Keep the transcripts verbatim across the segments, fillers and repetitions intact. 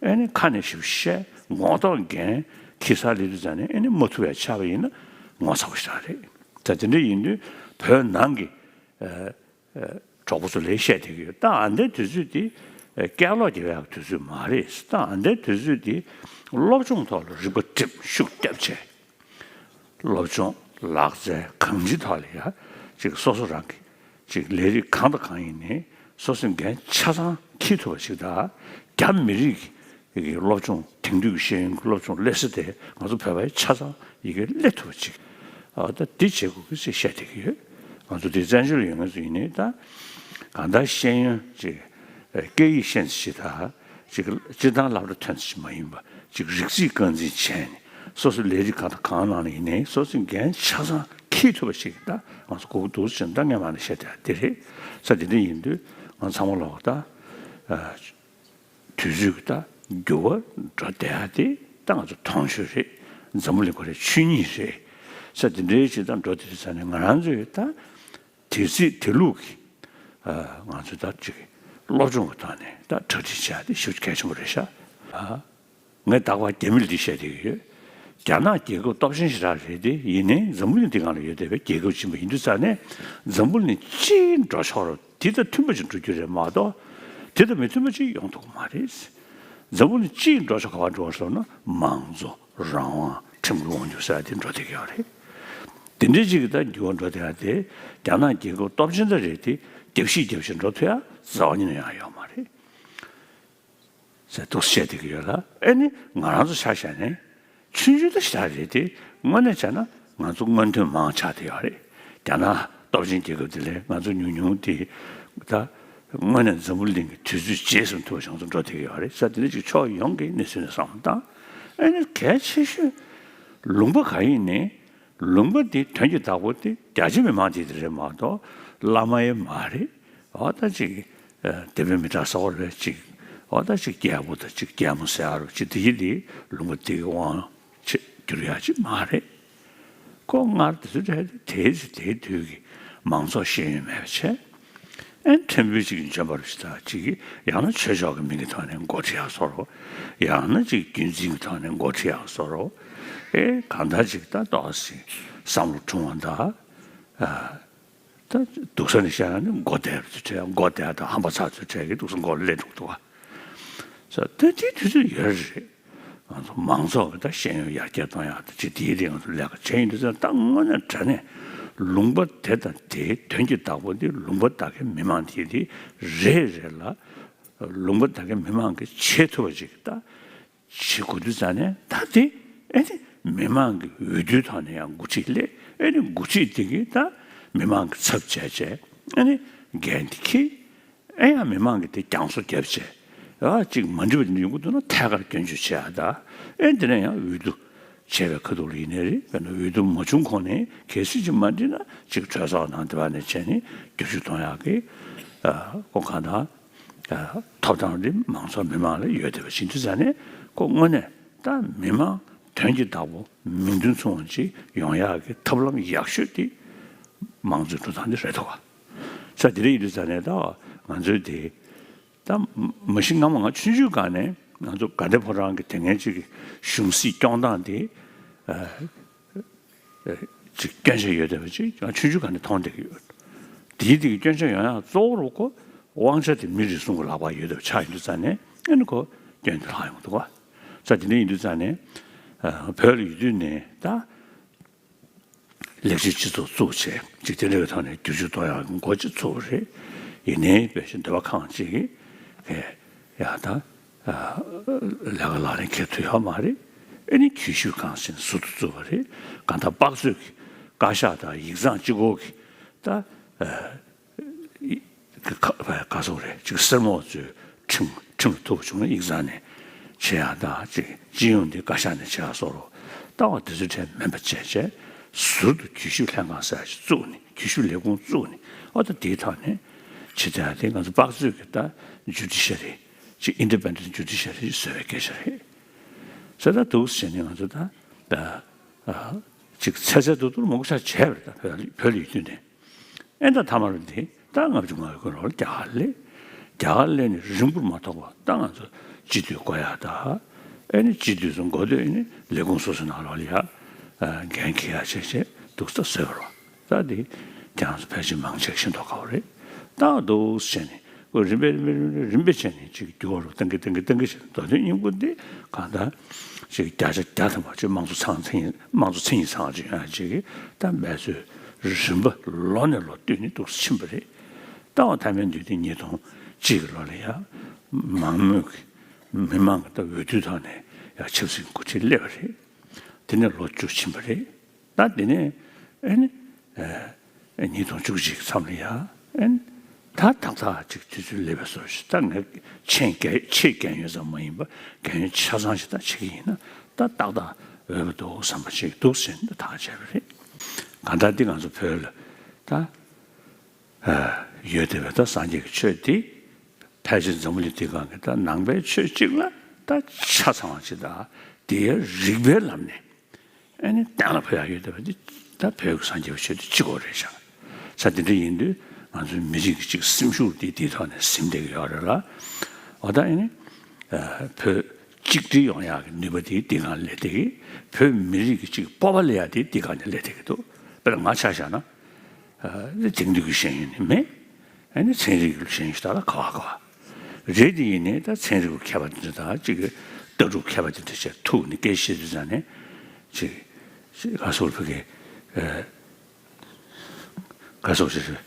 ཨེ་ནི་ཁ་ནས་ཞིབ་བཤད་ངོ་ཐོག་འགན་ཁྱི་སར་ལི་དུས་ཙང་ནས་ཨེ་ནི་མ་ཐུབ་པའི་ཆགས་པ་ཡིན་ན་ངོ་ཚ་པོ་ཞིག་རེད། ད་དེ་འདྲ་ཡིན་དུས་བོད་ནང་གི་གྲོགས་པོ་ཚོ་ལས་བཤད་བསྡད་ཀྱི་ཡོད། ད་ཨ་འདའི་དུས་ཚོད་དེ་སྐད་ལོག་རྒྱབ་ཡག་དུས་ཚོད་མ་རེད། ད་ཨ་འདའི་དུས་ཚོད་དེ་སློབ་སྦྱོང་ཐོག་ལ་རིག་པ་སྒྲིམ་ཤུགས་རྒྱབ་བྱས། སློབ་སྦྱོང་ལག་རྩལ་གང་ཅིའི་ཐོག་ལ་ཡ་ཅིག་སོ་སོ་རང་གི་ཅིག་ལས་རིགས་གང་དང་གང་ཡིན་ནའི་སོ་སོའི་འགན་ཆ་ཚང་འཁྱེར་ཐུབ་པ་ཞིག་དང་རྒྱ་མི་རིགས་ཀྱི་སློབ་སྦྱོང་དེང་དུས་ཀྱི་ཤེས་ཡོན་གྱི་སློབ་སྦྱོང་སླེབས་ས་དེ་ང་ཚོ་བོད་པའི་ཆ་ཚང་ཡི་གེ་སླེབས་ཐུབ་པ་ཅིག་ཨ་ད་འདི་བྱེད་དགོས་ཀྱི་ཅེས་བཤད་བསྡད་ཀྱི་ཡོད། ང་ཚོ་འདི་བཙན་བྱོལ་ཡོད་མཁན་ཚོ་ཡིན་ནའི་ད་གང་ལྟར་ཤེས་ཡོན་ཅིག་སྐད་ཡིག་ཤེས་ཚད་ཅིག་དང་། ཅིག་སྤྱིར་བཏང་སློབ་གྲྭ་ཐོན་ཚད་ཅིག་མ་ཡིན་པ་ཅིག་རིག་རྩིས་རྐང་འཛིན་བྱས་ནས་སོ་སོ་ལས་རིགས་གང་དང་གང་ནང་ལ་ཡིན་ནའི་སོ་སོའི་འགན་ཆ་ཚང་འཁྱེར་ཐུབ་པ་ཞིག་ད་ང་ཚོ་དགོས་ཀྱི་འདུག་ཟེར་ན་ད་ངས་མ་ནས་བཤད་བསྡད་དེ་རེད། ས་དེ་འདྲ་ཡིན་དུས་ང་ཚང་མ་ལོག་ད་དུས་ཚོད་ཀྱི་ད་འགྱུར་བ་འགྲོ་བསྡད་ཡ་དེ་ད་ང་ཚོ་མཐོང་ཆོས་རེད། འཛམ་བུ་གླིང་ཁོ་རའི་ཆོས་ཉིད་རེད། ས་དེ་འདྲའི་ཅིག་ད་འགྲོ་དེ་རེད་ས་ནས་ང་རང་ཚོས་ད། དེ་སྲིད་དེ་ལུགས་ཀྱི་ང་ཚོས་ད་ཅིག་སློབ་སྦྱོང་གི་ཐོག་ནས་ད་གྲ་སྒྲིག་བྱ་དེ་ཞེ་པོ་གལ་ཆེན་པོ་རེད་ཤག་ཨ། ངས་རྟག་པར་རྒྱ་མི་ལ་འདི་བཤད་བསྡད་ཀྱི་ཡོད། རྒྱ་ནག་རྒྱལ་ཁབ་སྟོབས་ཆེན་ཞེ་དྲག་རེད་དེ་ཡིན་ནའི་འཛམ་བུ་གླིང་འདི་སྒང་ལ་ཡོད་བསྡད་པའི་རྒྱལ་ཁབ་ཅིག་ཡིན་པ་ཡིན་དུས་ཙང་ནས་འཛམ་བུ་གླིང་སྤྱིའི་འགྲོ་ཕྱོགས་རུ་དེ་དང་མཐུན་པ་ཅིག་འགྲོ་རྒྱུ་རེད་མ་གཏོགས་དེ་དང་མི་མཐུན་པ་ཅིག་ཡོང་ཐུབ་ཀྱི་མ་རེད། འཛམ་བུ་གླིང་སྤྱིའི་འགྲོ་ཕྱོགས་ག་པར་འགྲོ་བ་སོང་ན་མང་གཙོ། རང་དབང་ཁྲིམས་ཀྱི་དབང་སྒྱུར་ཟེར་ཡ་དེ་འགྲོ་བསྡད་ཀྱི་ཡོད་རེད། དེ་འདྲའི་ཅིག་གི་ད་འགྱུར་བ་འགྲོ་བསྡད་ཡ་དེ་རྒྱ་ནག་རྒྱལ་ཁབ་སྟོབས་ཆེན་ད་རེད་དེ་རྒྱབ་བཤིག་རྒྱབ་བཤིག་འགྲོ་ཐུབ་ཡ་རྩ་བ་ཉིད་ནས་ཡང་ཡོད་མ་རེད། ཟེར་འདུག་བཤད་བསྡད་ཀྱི་ཡོད་ལ་ཨེ་ནི་ང་རང་ཚོ་ཆ་བཞག་ནས་ཆུང་ཆུང་ད་ཞེ་དྲག་རེད་དེ་དངོས་གནས་བྱས་ན་ང་ཚོ་སྔོན་ཐོན་མང་ཆགས་བསྡད་ཡོད་རེད། རྒྱ་ནག་སྟོབས་ཆེན་རྒྱལ་ཁབ་དེ་ལས་ང་ཚོ་ཉུང་ཉུང་དེ་ད་དངོས་གནས་འཛམ་བུ་གླིང་གི་དུས་ཚོད་རྗེས་ཟིན་ཐུབ་པ་བྱུང་ཚོ་འགྲོ་བསྡད་ཀྱི་ཡོད་རེད་ས་དེ་འདྲ་ཅིག་ཕྱོགས་ཡོངས་ཀྱི་གནས་ཚུལ་ནས་བསམ་བློ་བཏང་ཨེ་ནི་གལ་ཆེ་ཤོས་ལུང་པ་ག་ཡིན་ནའི་ལུང་པ་དེ་དོན་གྱི་བདག་པོ་དེ་རྒྱ་ཆེ་མི་མང་དེ་དེ་རེད་མ་གཏོགས་བླ་མ་ཡང་མ་རེད། འོ་ད་ཅིག་སྡེ་དཔོན་མི་དྲག་ཟེར་བ་རེད་ཅིག་འོ་ད་ཅིག་རྒྱལ་པོ་དང་ཅིག་རྒྱལ་མོ་ཟེར་ཡ་རུ་ཅིག་དེ་ཡི་དེ་ལུང་པ་དེ་གི་དབང་ཆེ་འགྱུར་ཡ་ཅིག་མ་རེད། ཁོ་སྔར་དེ་ཚོ་རེད་དེ་དེའི་དུས་ཀྱི་མང་ཚོགས་ཤེས་ཡོན་མེད་པ་བྱས། ཨེ་ཕྲན་བུ་ཅིག་འཇོན་པ་རུ་ཞིག་དང་ཅིག་ཡང་ན་ཆོས་ཕྱོགས་ཀྱི་མིང་གི་ཐོག་ནས་འགོ་ཁྲིད་ཡག་བཟོ་རོགས། ཡང་ན་ཅིག་རྒྱུན་འཛིན་གྱི་ཐོག་ནས་འགོ་ཁྲིད་ཡག་བཟོ་རོགས། ཨེ་གང་ལྟར་ཅིག་ད་ཏོག་ཙམ་བསམ་བློ་འཁྲུངས་པ་འདྲ། ད་སྡུག་ས་ནས་བཤད་ན་ནི་མགོ་བདེ་བ་ཚོ་འཕྲད་མགོ་བདེ་བ་དང་ཧམ་པ་ཚ་ཚོ་འཕྲད་ཀྱི་སྡུག་ས་མགོ་ལས་འགྲོ་འདུག་བ། ས་དེ་དེའི་དུས་ཚོད་ཡོད་རེད། ང་ཚོ་མང་ཚོགས་ཀྱི་ད་ཤེས་ཡོན་ཡར་རྒྱས་གཏོང་ཡག་ད་ཅིག་དེའི་རིང་ང་ཚོ་ལས་ཀ་བྱས་ཡིན་དུས་ཙང་ད་དངོས་གནས་དྲང་གནས་ལུང་པ་དེ་དང་དེའི་དོན་གྱི་བདག་པོ་འདི་ལུང་པ་དག་གི་མི་མང་དེ་དེ་རེད་རེད་ལ། ལུང་པ་དག་གི་མི་མང་གིས་བྱེད་ཐུབ་པ་ཅིག་ད་བྱེད་དགོས་དུས་ཙང་ནས་ད་དེ་ཨེ་ནི་མི་མང་གི་འོས་བསྡུའི་ཐོག་ནས་ཡང་འགོ་ཁྲིད་སླེབས་ཨེ་ནི་འགོ་ཁྲིད་དེ་གིས་ད་མི་མང་གི་ཚབ་བྱས་བྱས་ཨེ་ནི་འགན་དེ་འཁྱེར། ཨེ་ཡང་མི་མང་གིས་དེ་རྒྱང་སོ་བརྒྱབ་བྱས། ཨ་གཅིག་མ་འགྲིག་པ་དེ་འདྲ་ཡོང་གི་འདུག་ན་ཐད་ཀར་སྐྱོན་བརྗོད་བྱེད་ཡ་ད། ཨེ་དེ་ནས་ཡང་འོས་བསྡུ་བྱས་པའི་ཁ་ཐུག་ལ་ཡིན་ནའི་རེད། དཔེར་ན་འོས་བསྡུ་མ་བྱུང་གོང་ནས་གལ་སྲིད་ཅིག་མ་འགྲིག་ན་ཅིག་གྲོས་ཚོགས་ནང་དེ་བ་ནས་བྱས་ནས་བསྒྱུར་བཅོས་གཏོང་ཡག་གི་ཨ་ཁོ་གང་དང་ཨ་ཐོབ་ཐང་དེ་མང་ཚོགས་མི་མང་ལ་ཡོད་བསྡད་པ་ཞིག་དུས་ཙང་ནས་ཁོ་དངོས་གནས་ད་མི་མང་དོན་གྱི་བདག་པོ་མིང་དོན་མཚུངས་པ་ཅིག་ཡོང་ཡག་གི་ཐབས་ལམ་ཡག་ཤོས་དེ་མང་གཙོའི་འགྲོ་སྟངས་དེ་རེད་འདུག་ག་ས་དེ་རེད་ཡིན་དུས་ཙང་ནས་ད་ང་ཚོའི་དེ། ད་མ་གཞི་སྔ་མོ་ང་ཆུང་ཆུང་སྒང་ནས་ང་ཚོ་དགའ་ལྡན་ཕོ་བྲང་གི་དེ་སྔའི་ཅིག་གཞུང་སྲིད་སྐྱོང་སྟངས་དེ་ཅིག་སྐྱོན་ཆ་ཡོད་བསྡད་པ་ཅིག་ང་ཆུང་ཆུང་སྒང་ནས་མཐོང་བསྡད་ཀྱི་ཡོད། དེའི་དེ་གི་སྐྱོན་ཆ་ཡོང་ཡག་གཙོ་བོ་རུ་ཁོ་དབང་ཆ་དེ་མི་རེ་ཟུང་གི་ལག་པར་ཡོད་བསྡད་པ་ཆགས་ཡོང་དུས་ཙང་ནས་ཨ་ནི་ཁོ་སྐྱོན་དེ་ལྷག་ཡོང་འདུག་ག་ས་དེ་འདྲ་ཡིན་དུས་ཙང་ནས་བོད་ལ་ཡོད་དུས་ནས་ད། ལེགས་བཅོས་སྤྱི་ཚོགས་བཙུགས་བྱས་འཇིག་རྟེན་ལས་ཀྱི་ཐོག་ནས་བསྒྱུར་བཅོས་གཏོང་ཡག་གི་འགོ་ཅིག་ཚུགས་པ་རེད། ཡིན་ནའི་དཔེ་ཆ་འདོད་པ་ཁེངས་ཅིག་གིས་ཡག་ད་ལས་ཀ་ལག་ལེན་འཁེལ་ཐུབ་ཡོད་མ་རེད། ཨེ་ནི་གྱོད་ཞིབ་ཁང་ཞིག་ཟུར་དུ་བཙུགས་པ་རེད། གང་ལྟར་དཔག་ཚོད་ཀྱི་བཀའ་ཤག་དང་ཡིག་ཚང་གཅིག་པོ་གི་ད། ག་ག་སོགས་རེད་ཅིག་སེར་མོ་ཚོས་ཁྲིམས་ཁྲིམས་ལ་ཐུག་བྱུང་ན་ཡིག་ཚང་ནས་བྱེད་ཡག་དང་ཅིག་སྤྱི་ཡོངས་འདི་བཀའ་ཤག་ནས་བྱེད་ཡག་སོགས་རོགས་ལྟ་བ་དེ་ཚོའི་གྲས་མིན་པ་བྱས་བྱས་ཟུར་དུ་གྱོད་ཞིབ་ལྷན་ཁང་ཟེར་ཡག་ཅིག་བཙུགས་ནས་གྱོད་ཞིབ་ལས་ཁུངས་བཙུགས་ནས་ཨོ་ད་དེའི་ཐོག་ནས་བྱེད་བྱ་ཡག་དེ་ང་ཚོ་དཔག་ཚོད་ཀྱི་ད་ཇུ་ཌི་ཤ་རི་ཅིག་ཨིན་ཌི་པེན་ཌེན་ཊི་ཇུ་ཌི་ཤ་རི་བཟོ་བའི་སྐད་ཆ་རེད། ཟེར་ད་འདུག་ཟེར་ནས་ང་ཚོ་ད་ཅིག་ཚེ་ཚད་དུ་དུར་མང་པོ་ཆ་བྱས་པ་རེད། ད་བོད་ལ་ཡོད་དུས་ནས། ཨེ་ད་ཐ་མར་འདི་ད་ལྔ་བཅུ་ང་དགུ་ལོར་རྒྱ་གར་སླེབས། རྒྱ་གར་སླེབས་ནས་རིང་པོར་མ་ཐོགས་པར་ད་ང་ཚོ་ སྤྱི་འཐུས་བསྐོ་ཡག་དང་། ཨེ་ནི་སྤྱི་འཐུས་སུ་འགོ་སྟོད་ནི་ལས་ཁུངས་སོ་སོའི་ནང་ལོགས་ལ་ཡ་འགན་འཁྱེར་ཡག་བྱས་བྱས་འདུག་ས་བཟོས་པ་རེད། ད་དེ་ཁྱེད་རང་ཚོ་ཕལ་ཆེར་མང་ཆེ་ཤེས་མདོག་ཁ་པོ་རེད། ད་འདུག་སེ་བྱས་ནས་ཁོ་རིམ་པས་རིམ་པས་རིམ་པས་རིམ་པས་བྱས་ནས་ཅིག་འགྱུར་བ་རུ་བཏང་གི་བཏང་གི་བཏང་གི་བྱས་ནས། མདོ་དོན་སྙིང་པོ་འདི་གང་ལྟར་ཅིག་བརྒྱ་ཆ་བརྒྱ་ཐམ་པ་ཅིག་དམངས་གཙོ་ཚང་ཚིང་དམངས་གཙོ་མཚན་ཉིད་ཚང་བ་ཅིག་ཡོང་ཡག་ཅིག་གི་ད་འབད་རྩོལ་རིམ་པ་ལོ་ནས་ལོ་བསྟུད་ནས་འདུག་སེ་ཕྱིན་པ་རེད། ད་འོ་མཐའ་མའི་དུས་དེ་ཉིས་སྟོང་གཅིག་གི་ལོ་ལ་ཡ་མང་མོས་ཀྱི་མི་མང་གི་ད་འོས་བསྡུའི་ཐོག་ནས་ཡ་ཆབ་སྲིད་འགོ་ཁྲིད་སླེབས་པ་རེད། དེ་ནས་ལོ་བཅུ་ཕྱིན་པ་རེད། ད་དེ་ནས་ཨེ་ནི་ཨེ་ཉིས་སྟོང་བཅུ་གཅིག་མཚམས་ལ་ཡ་ཨེ་ནི་ད་ཏག་ཏག་ཅིག་དུས་ཚོད་སླེབས་པའི་བཟོ་ཞིག་ད་ངས་ཆེས་རྒན་ཆེས་རྒན་ཡོལ་ཙམ་མ་ཡིན་པ་རྒན་ཡོལ་ཆ་ཚང་ཞིག་ད་བྱེད་ཀྱི་ཡིན་ན་ད་ཏག་ཏག་འོས་པ་འདུག་བསམ་པ་ཞིག་འདུག་ཟེར་ནས་ཐག་བཅད་པ་རེད། གང་ལྟར་འདི་ང་ཚོ་བོད་ལ་ད་ཡོད་བསྡད་པའི་ད་སངས་རྒྱས་ཀྱི་ཆོས་འདི་ཕལ་ཆེར་འཛམ་བུ་གླིང་འདི་སྒང་གི་ད་ནང་པའི་ཆོས་གཅིག་ལ་ད་ཆ་ཚང་བ་ཅིག་དང་། དེའི་རིགས་པའི་ལམ་ནས་ཨེ་ནི་གཏན་ལ་ཕབ་ཡག་ཡོད་བསྡད་པ་འདི་ད་བོད་ཀྱི་སངས་རྒྱས་པའི་ཆོས་འདི་གཅིག་པོ་རེད་ཤག་ས་དེ་འདྲ་ཡིན་དུས་ང་ཚོའི་མི་རིགས་ཀྱི་ཅིག་སེམས་ཤུགས་འདི་འདིའི་ཐོག་ནས་ཟིན་བསྡད་ཀྱི་ཡོད་རེད་ལ། འོ་ད་ཨེ་ནི་བོད་གཅིག་སྒྲིལ་ཡོང་ཡག་གི་ནུས་པ་དེ་འདི་སྒང་སླེབས་བསྡད་ཀྱི། བོད་མི་རིགས་ཀྱི་ཅིག་སྤོབས་པ་སླེབས་ཡག་དེ་འདི་སྒང་ནས་སླེབས་བསྡད་ཀྱི་འདུག་དཔེར་ན་ང་ཆ་བཞག་ན། ཨ་དེང་དུས་ཀྱི་ཤེས་ཡོན་ནི་མེད། ཨ་ནི་ཚན་རིག་གི་ཤེས་ཡོན་ཞིག་ད་ལ་ག་བ་ག་བ་རེད། དེ་ཡིན་ནའི་ད་ཚན་རིག་གི་མཁས་པ་འདི་འདྲ་དང་ཅིག་གི་ལྟ་གྲུབ་མཁས་པ་འདི་འདྲ་བྱས་ཐུག་ནས་སྐད་བཤད་དུས་ཙང་ནས་ཅིག་ཅིག་ག་སོགས་ཕ་གི་ཨ་ག་སོགས་ཞིག་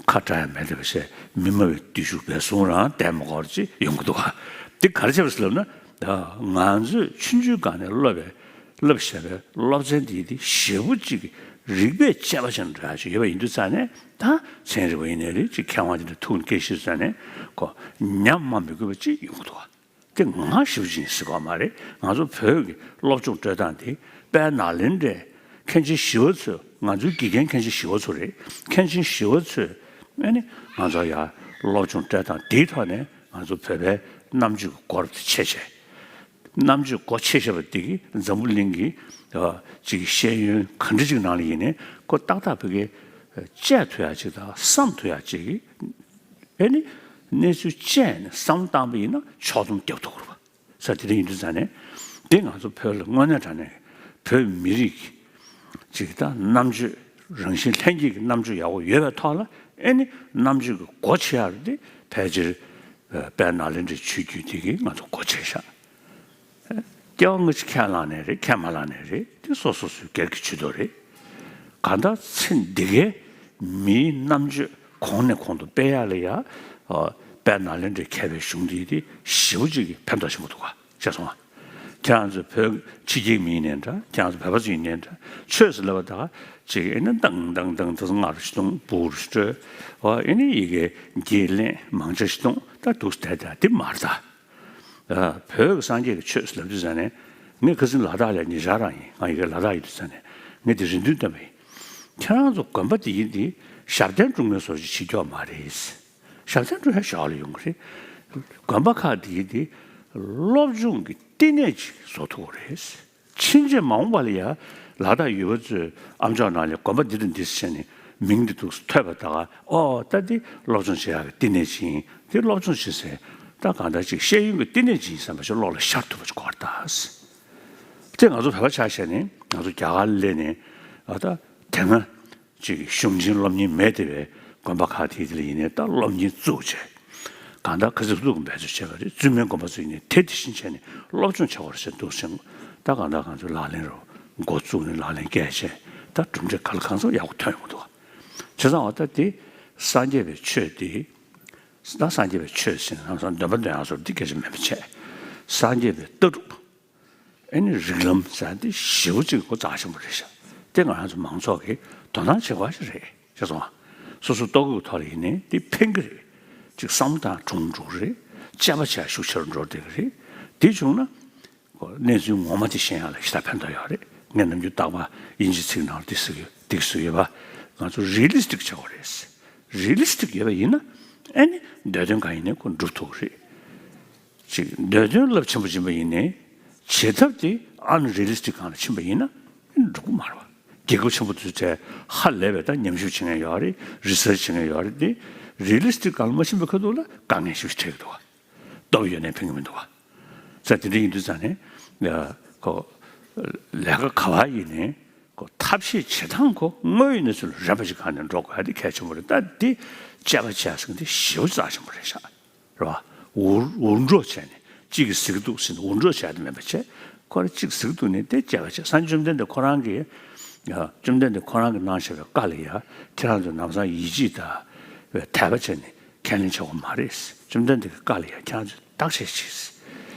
ཁ་གྲག་ཡ་མེད་དེ་བ་བྱས་མི་སྨྲ་བའི་བརྟུལ་ཞུགས་པའི་གཟུངས་རང་བསྡད་མ་དགོས་པ་ཅིག་ཡོང་གི་འདུག་ག་འདི་ག་རེ་བྱས་པ་ཟེར་ལབ་ན། ད་ང་ཚོས་ཆུང་ཆུང་སྒང་ནས་སློབ་པའི་བསླབ་བཞག་པའི་སློབ་ཚན་འདི་དེ་ཞེ་པོ་ཅིག་རིག་པའི་དཔྱད་པ་ཅན་འདྲ་ཞིག་ཡོད་པ་ཡིན་དུས་ཙང་ནས། ད་ཚན་རིག་པ་ཡིན་ནའི་རེད། ཅིག་མཁས་དབང་དེ་འདྲ་ཐུག་ནས་སྐད་བཤད་ཙང་ནས་ཁོ་ཉམས་སྨྲ་མི་དགོས་པ་ཅིག་ཡོང་གི་འདུག་ག་དེ་ང་ཞེ་པོ་ཅིག་ཡིན་ཟེར་གྱི་ཡོད་མ་རེད། ང་ཚོ་བོད་ཀྱི་སློབ་སྦྱོང་སྤྲོད་སྟངས་དེ་དཔལ་ནཱ་ལེནྡྲའི་མཁན་ཆེན་ཞི་བ་འཚོས། ང་ཚོའི་དགེ་རྒན་མཁན་ཆེན་ཞི་བ་འཚོ་རེད། མཁན་ཆེན་ཞི་བ་འཚོས་ཨ་ནི་ང་ཚོ་ཡ་སློབ་སྦྱོང་སྤྲོད་སྟངས་དེའི་ཐོག་ནས་ང་ཚོ་བོད་པའི་རྣམ་དཔྱོད་ཀྱི་སྒོ་རུ་དེ་ཕྱེ་བྱས། རྣམ་དཔྱོད་སྒོ་ཕྱེ་བཞག་པ་འདི་གིས་འཛམ་བུ་གླིང་གི་ཨ་ཅིག་ཤེས་ཡོན་ག་འདྲ་ཅིག་ནང་ལ་ཡིན་ནའི་ཁོ་ཏག་ཏག་ཕ་གིར་དཔྱད་ཐུབ་ཡག་ཅིག་དང་བསམ་ཐུབ་ཡག་ཅིག་གི་ཨེ་ནི་གནས་ཚུལ་དཔྱད་ནས་བསམ་བློ་བཏང་པ་ཡིན་ན་ཕྱོགས་བསྡོམས་རྒྱབ་ཐུབ་ཀྱི་རེད་པ། ས་དེ་འདྲ་ཡིན་དུས་ཙང་ནས་དེ་ང་ཚོ་བོད་ལ་དངོས་གནས་དྲང་གནས་བོད་མི་རིགས་ཅིག་དང་རྣམ་དཔྱོད་རང་བཞིན་ལྷན་སྐྱེས་ཀྱི་རྣམ་དཔྱོད་ཡག་པོ་ཡོད་པའི་ཐོག་ལ་ཨེ་ནི་རྣམ་དཔྱོད་ཀྱི་སྒོ་ཕྱེ་ཡག་རེད་དེ། ཕལ་ཆེར་དཔལ་ནཱ་ལེནྡྲའི་ཆོས་བརྒྱུད་དེ་གིས་ང་ཚོ་སྒོ་ཕྱེ་ཤག་སྐྱེ་བ་སྔ་ཕྱི་ཁས་བླངས་ནའི་རེད། ཁས་མ་བླངས་ནའི་རེད། དེ་སོ་སོ་སོའི་སྒེར་གྱི་ཇུས་གཏོགས་རེད། གང་ལྟར་ཚེ་འདི་གའི་མིའི་རྣམ་དཔྱོད་གོང་ནས་གོང་དུ་སྤེལ་ཡག་ལ་ཡ་ཨ་དཔལ་ནཱ་ལེནྡྲའི་མཁས་པའི་གཞུང་འདི་དེ་ཞེ་པོ་ཅིག་གིས་ཕན་ཐོགས་ཆེན་པོ་འདུག་ག་ཤེས་སོང་ང་། ཁྱེད་རང་ཚོ་བོད་ཕྱི་རྒྱལ་མི་ཡིན་ནའི་འདྲ། ཁྱེད་རང་ཚོ་བོད་པ་ཚོ་ཡིན་ནའི་འདྲ། ཆོས་ཟེར་ལབ་པ་ད་ག་ཅིག་ཨེ་ན་དང་དང་དང་དང་སྔ་རུ་ཞིག་གཏོང་། སྦུག་རུ་ཞིག་སྤྲོད། ཨོ་ཨེ་ནི་ཡི་གེ་འགྱེད་ལེན་མང་ཆེ་ཞིག་གཏོང་། ད་འདུག་སེ་བསྡད་བསྡད་དེ་མ་རེད་ད། ཨ་བོད་ཀྱི་སངས་རྒྱས་ཀྱི་ཆོས་ཟེར་ལབ་དུས་ཙང་ནས་ངས་ཁ་སང་ལ་དྭགས་ལ་ཉེ་ཆར་རང་ཡིན། ང་ཡི་གེ་ལ་དྭགས་ཡོད་དུས་ཙང་ནས་ངས་དེ་རེ་འདུན་བཏོན་པ་ཡིན། ཁྱེད་རང་ཚོ་དགོན་པ་དེ་ཡིན་དེ་ཞབས་བརྟན་སྒྲུབ་མཁན་བཟོ་ཅིག་བྱེད་རྒྱུ་མ་རེད། ཞབས་བརྟན་སྒྲུབ་ཡ་ཞོག་ལ་ཡོང་གི་རེད། དགོན་པ་ཁག་དེ་ཡིན་དེ་སློབ་སྦྱོང་གི་བསྟི་གནས་ཅིག་བཟོ་ཐུབ་ཀྱི་རེད། ཕྱིན་ཆད་མ་འོངས་པ་ལ་ཡ་ལ་དྭགས་ཡུལ་པ་ཚོས་ཨ་མཆོག་ནང་ལ་དགོན་པ་འདི་དང་འདི་ཟེར་ནས་མིང་འདི་འདུག་ཐོས་པ་ད་ག་ཨོ་ད་འདི་སློབ་སྦྱོང་བྱེད་ཡག་གི་བསྟི་གནས་ཅིག་ཡིན། འདི་སློབ་སྦྱོང་བྱེད་སའི་ད་གང་ལྟར་ཅིག་ཤེས་ཡོན་གྱི་བསྟི་གནས་ཅིག་ཡིན་བསམ་པ་ཞིག་བློ་ལ་ཤར་ཐུབ་པ་ཅིག་དགོས་པ་རེད་ད། དེ་ང་ཚོ་བོད་པ་ཆ་བཞག་ནས་ང་ཚོ་རྒྱ་གར་ལ་སླེབས་ནས་ཨ་ད་དེ་སྔ་ཅིག་གཞུང་ཆེན་སློབ་གཉེར་མེད་བསྡད་པའི་དགོན་པ་ཁག་དེ་དེ་ལ་ཡིན་ནའི་ད་སློབ་གཉེར་བཙུགས་བྱས། གང་ལྟར་ཁ་ཚིག་ལྷུག་འབད་རྩོལ་བྱས་པ་རེད། བཙུན་མའི་དགོན་པ་ཚོ་ཡིན་ནའི་དེ་དེ་བཞིན་བྱས་ནས་སློབ་སྦྱོང་བྱེད་དགོས་རེད་ཟེར་འདུག་ཟེར། ད་གང་ལྟར་ང་ཚོས་ལག་ལེན་རུ་འགོ་བཙུགས་ནས་ལག་ལེན་བཀལ་བྱས་ད་གྲུབ་འབྲས་ག་ལ་གང་འཚམ་ཡག་པོ་ཐོན་ཡོང་གི་འདུག་བྱས་ཙང་འོ་ད་དེ་སངས་རྒྱས་པའི་ཆོས་དེ། ད་སངས་རྒྱས་པའི་ཆོས་ཟེར་ན་ལམ་སང་འདོན་པ་འདོན་ཡག་བཟོ་འདི་སྐད་ཆ་མིན་པ་བྱས། སངས་རྒྱས་པའི་ལྟ་གྲུབ། ཨེ་ནི་རིགས་ལམ་ཟེར་འདི་ཞེ་པོ་ཅིག་གོ་རྩ་ཆེན་པོ་རེད་ཤག་དེ་ང་རང་ཚོ་མང་ཚོགས་ཀྱིས་དོ་སྣང་བྱེད་དགོས་ཞིག་རེད་ཤག་སོང་ང་། སོ་སོ་ལྟོ་གོས་ཐོག་ལ་ཡིན་ནའི་འདི་ཕན་གི་རེད། ཅིག་བསམ་བློ་བཏང་གྲུང་འགྲོ་གི་རེད། དཔྱད་པ་བྱས་ཤུགས་ཆེ་རུ་འགྲོ་བསྡད་ཀྱི་རེད། དེ་བྱུང་ན་གནས་ཚུལ་ངོ་མ་དེ་ཤེས་ཡག་ལ་ཞེ་དྲག་ཕན་ཐོགས་ཡོད་རེད། ངས་ནམ་རྒྱུན་རྟག་པར་དབྱིན་ཇིའི་ཚིག་ནང་ལ་འདི་ཟེར་གི་འདི་ཟེར་གི་ཡོད་པ། ང་ཚོ་རི་ལི་སི་ཊིག་བྱེད་དགོས་རེད། རི་ལི་སི་ཊིག་ཡོད་པ་ཡིན་ན་ཨེ་ནི་འདོད་དོན་གང་ཡིན་ནའི་ཁོ་འགྲུབ་ཐུབ་ཀྱི་རེད། ཅིག་འདོད་དོན་རླབས་ཆེན་པོ་ཡིན་པ་ཡིན་ནའི་བྱེད་ཐབས་དེ་ཨན་རི་ལི་སི་ཊིག་སྒང་ལ་ཕྱིན་པ་ཡིན་ན་འགྲུབ་ཀྱི་མ་རེད་པ། རྒྱལ་ཁབ་ཆེན་པོ་དེ་ཚོའི་གྲས་ཧ་ལས་པའི་ད་ཉམས་ཞིབ་བྱེད་མཁན་ཡོད་རེད། རི་སར་ཆི་བྱེད་མཁན་ཡོད་རེད་དེ། རི་ལི་སི་ཊིག་སྒང་ལ་མ་ཕྱིན་པའི་ཁ་ཐུག་ལ་དཀའ་ངལ་ཞིག་འཕྲད་ཀྱི་འདུག་ག་སྟོབས་ཡོད་ནས་ཕན་གྱི་མི་འདུག་བ། ས་དེ་འདྲ་ཡིན་དུས་ཙང་ནས་ཁོ་ལས་ཀ་ག་བ་ཡིན་ནའི་ཁོ་ཐབས་ཤེས་བྱེད་སྟངས་ཁོ་དངོས་ཡོད་གནས་ཚུལ་ལ་རན་པ་ཞིག་གང་ནས་འགྲོ་དགོས་ཡ་དེ་གལ་ཆེན་པོ་རེད། ད་འདི་དཔྱད་པ་བྱས་ཟིན་དེ་ཞེ་པོ་རྩ་ཆེན་པོ་རེད་ཤག་རེད་བ། འུར་འུར་འགྲོ་བྱས་ནས་གཅིག་གིས་ཟེར་གི་འདུག་ཟེར་ནས་འུར་འགྲོ་བྱས་ཏེ་མེད་པ་བྱས། ཁོ་རང་གཅིག་ཟེར་གི་འདུག་ནས་དེ་དཔྱད་པ་བྱས། སངས་རྒྱས་བཅོམ་ལྡན་འདས་ཁོ་རང་གིས་ཡ། བཅོམ་ལྡན་འདས་ཁོ་རང་གིས་གནང་བཞག་པའི་བཀའ་ལ་ཡ་ཁྱེད་རང་ཚོ་ལམ་སང་ཡིད་ཆེས་དང་དད་པ་བྱས་ནས་ཁས་ལེན་བྱེད་དགོས་མ་རེད། བཅོམ་ལྡན་འདས་ཀྱི་བཀའ་ལ་ཡ་ཁྱེད་རང་ཚོས་བརྟག་དཔྱད་བྱས།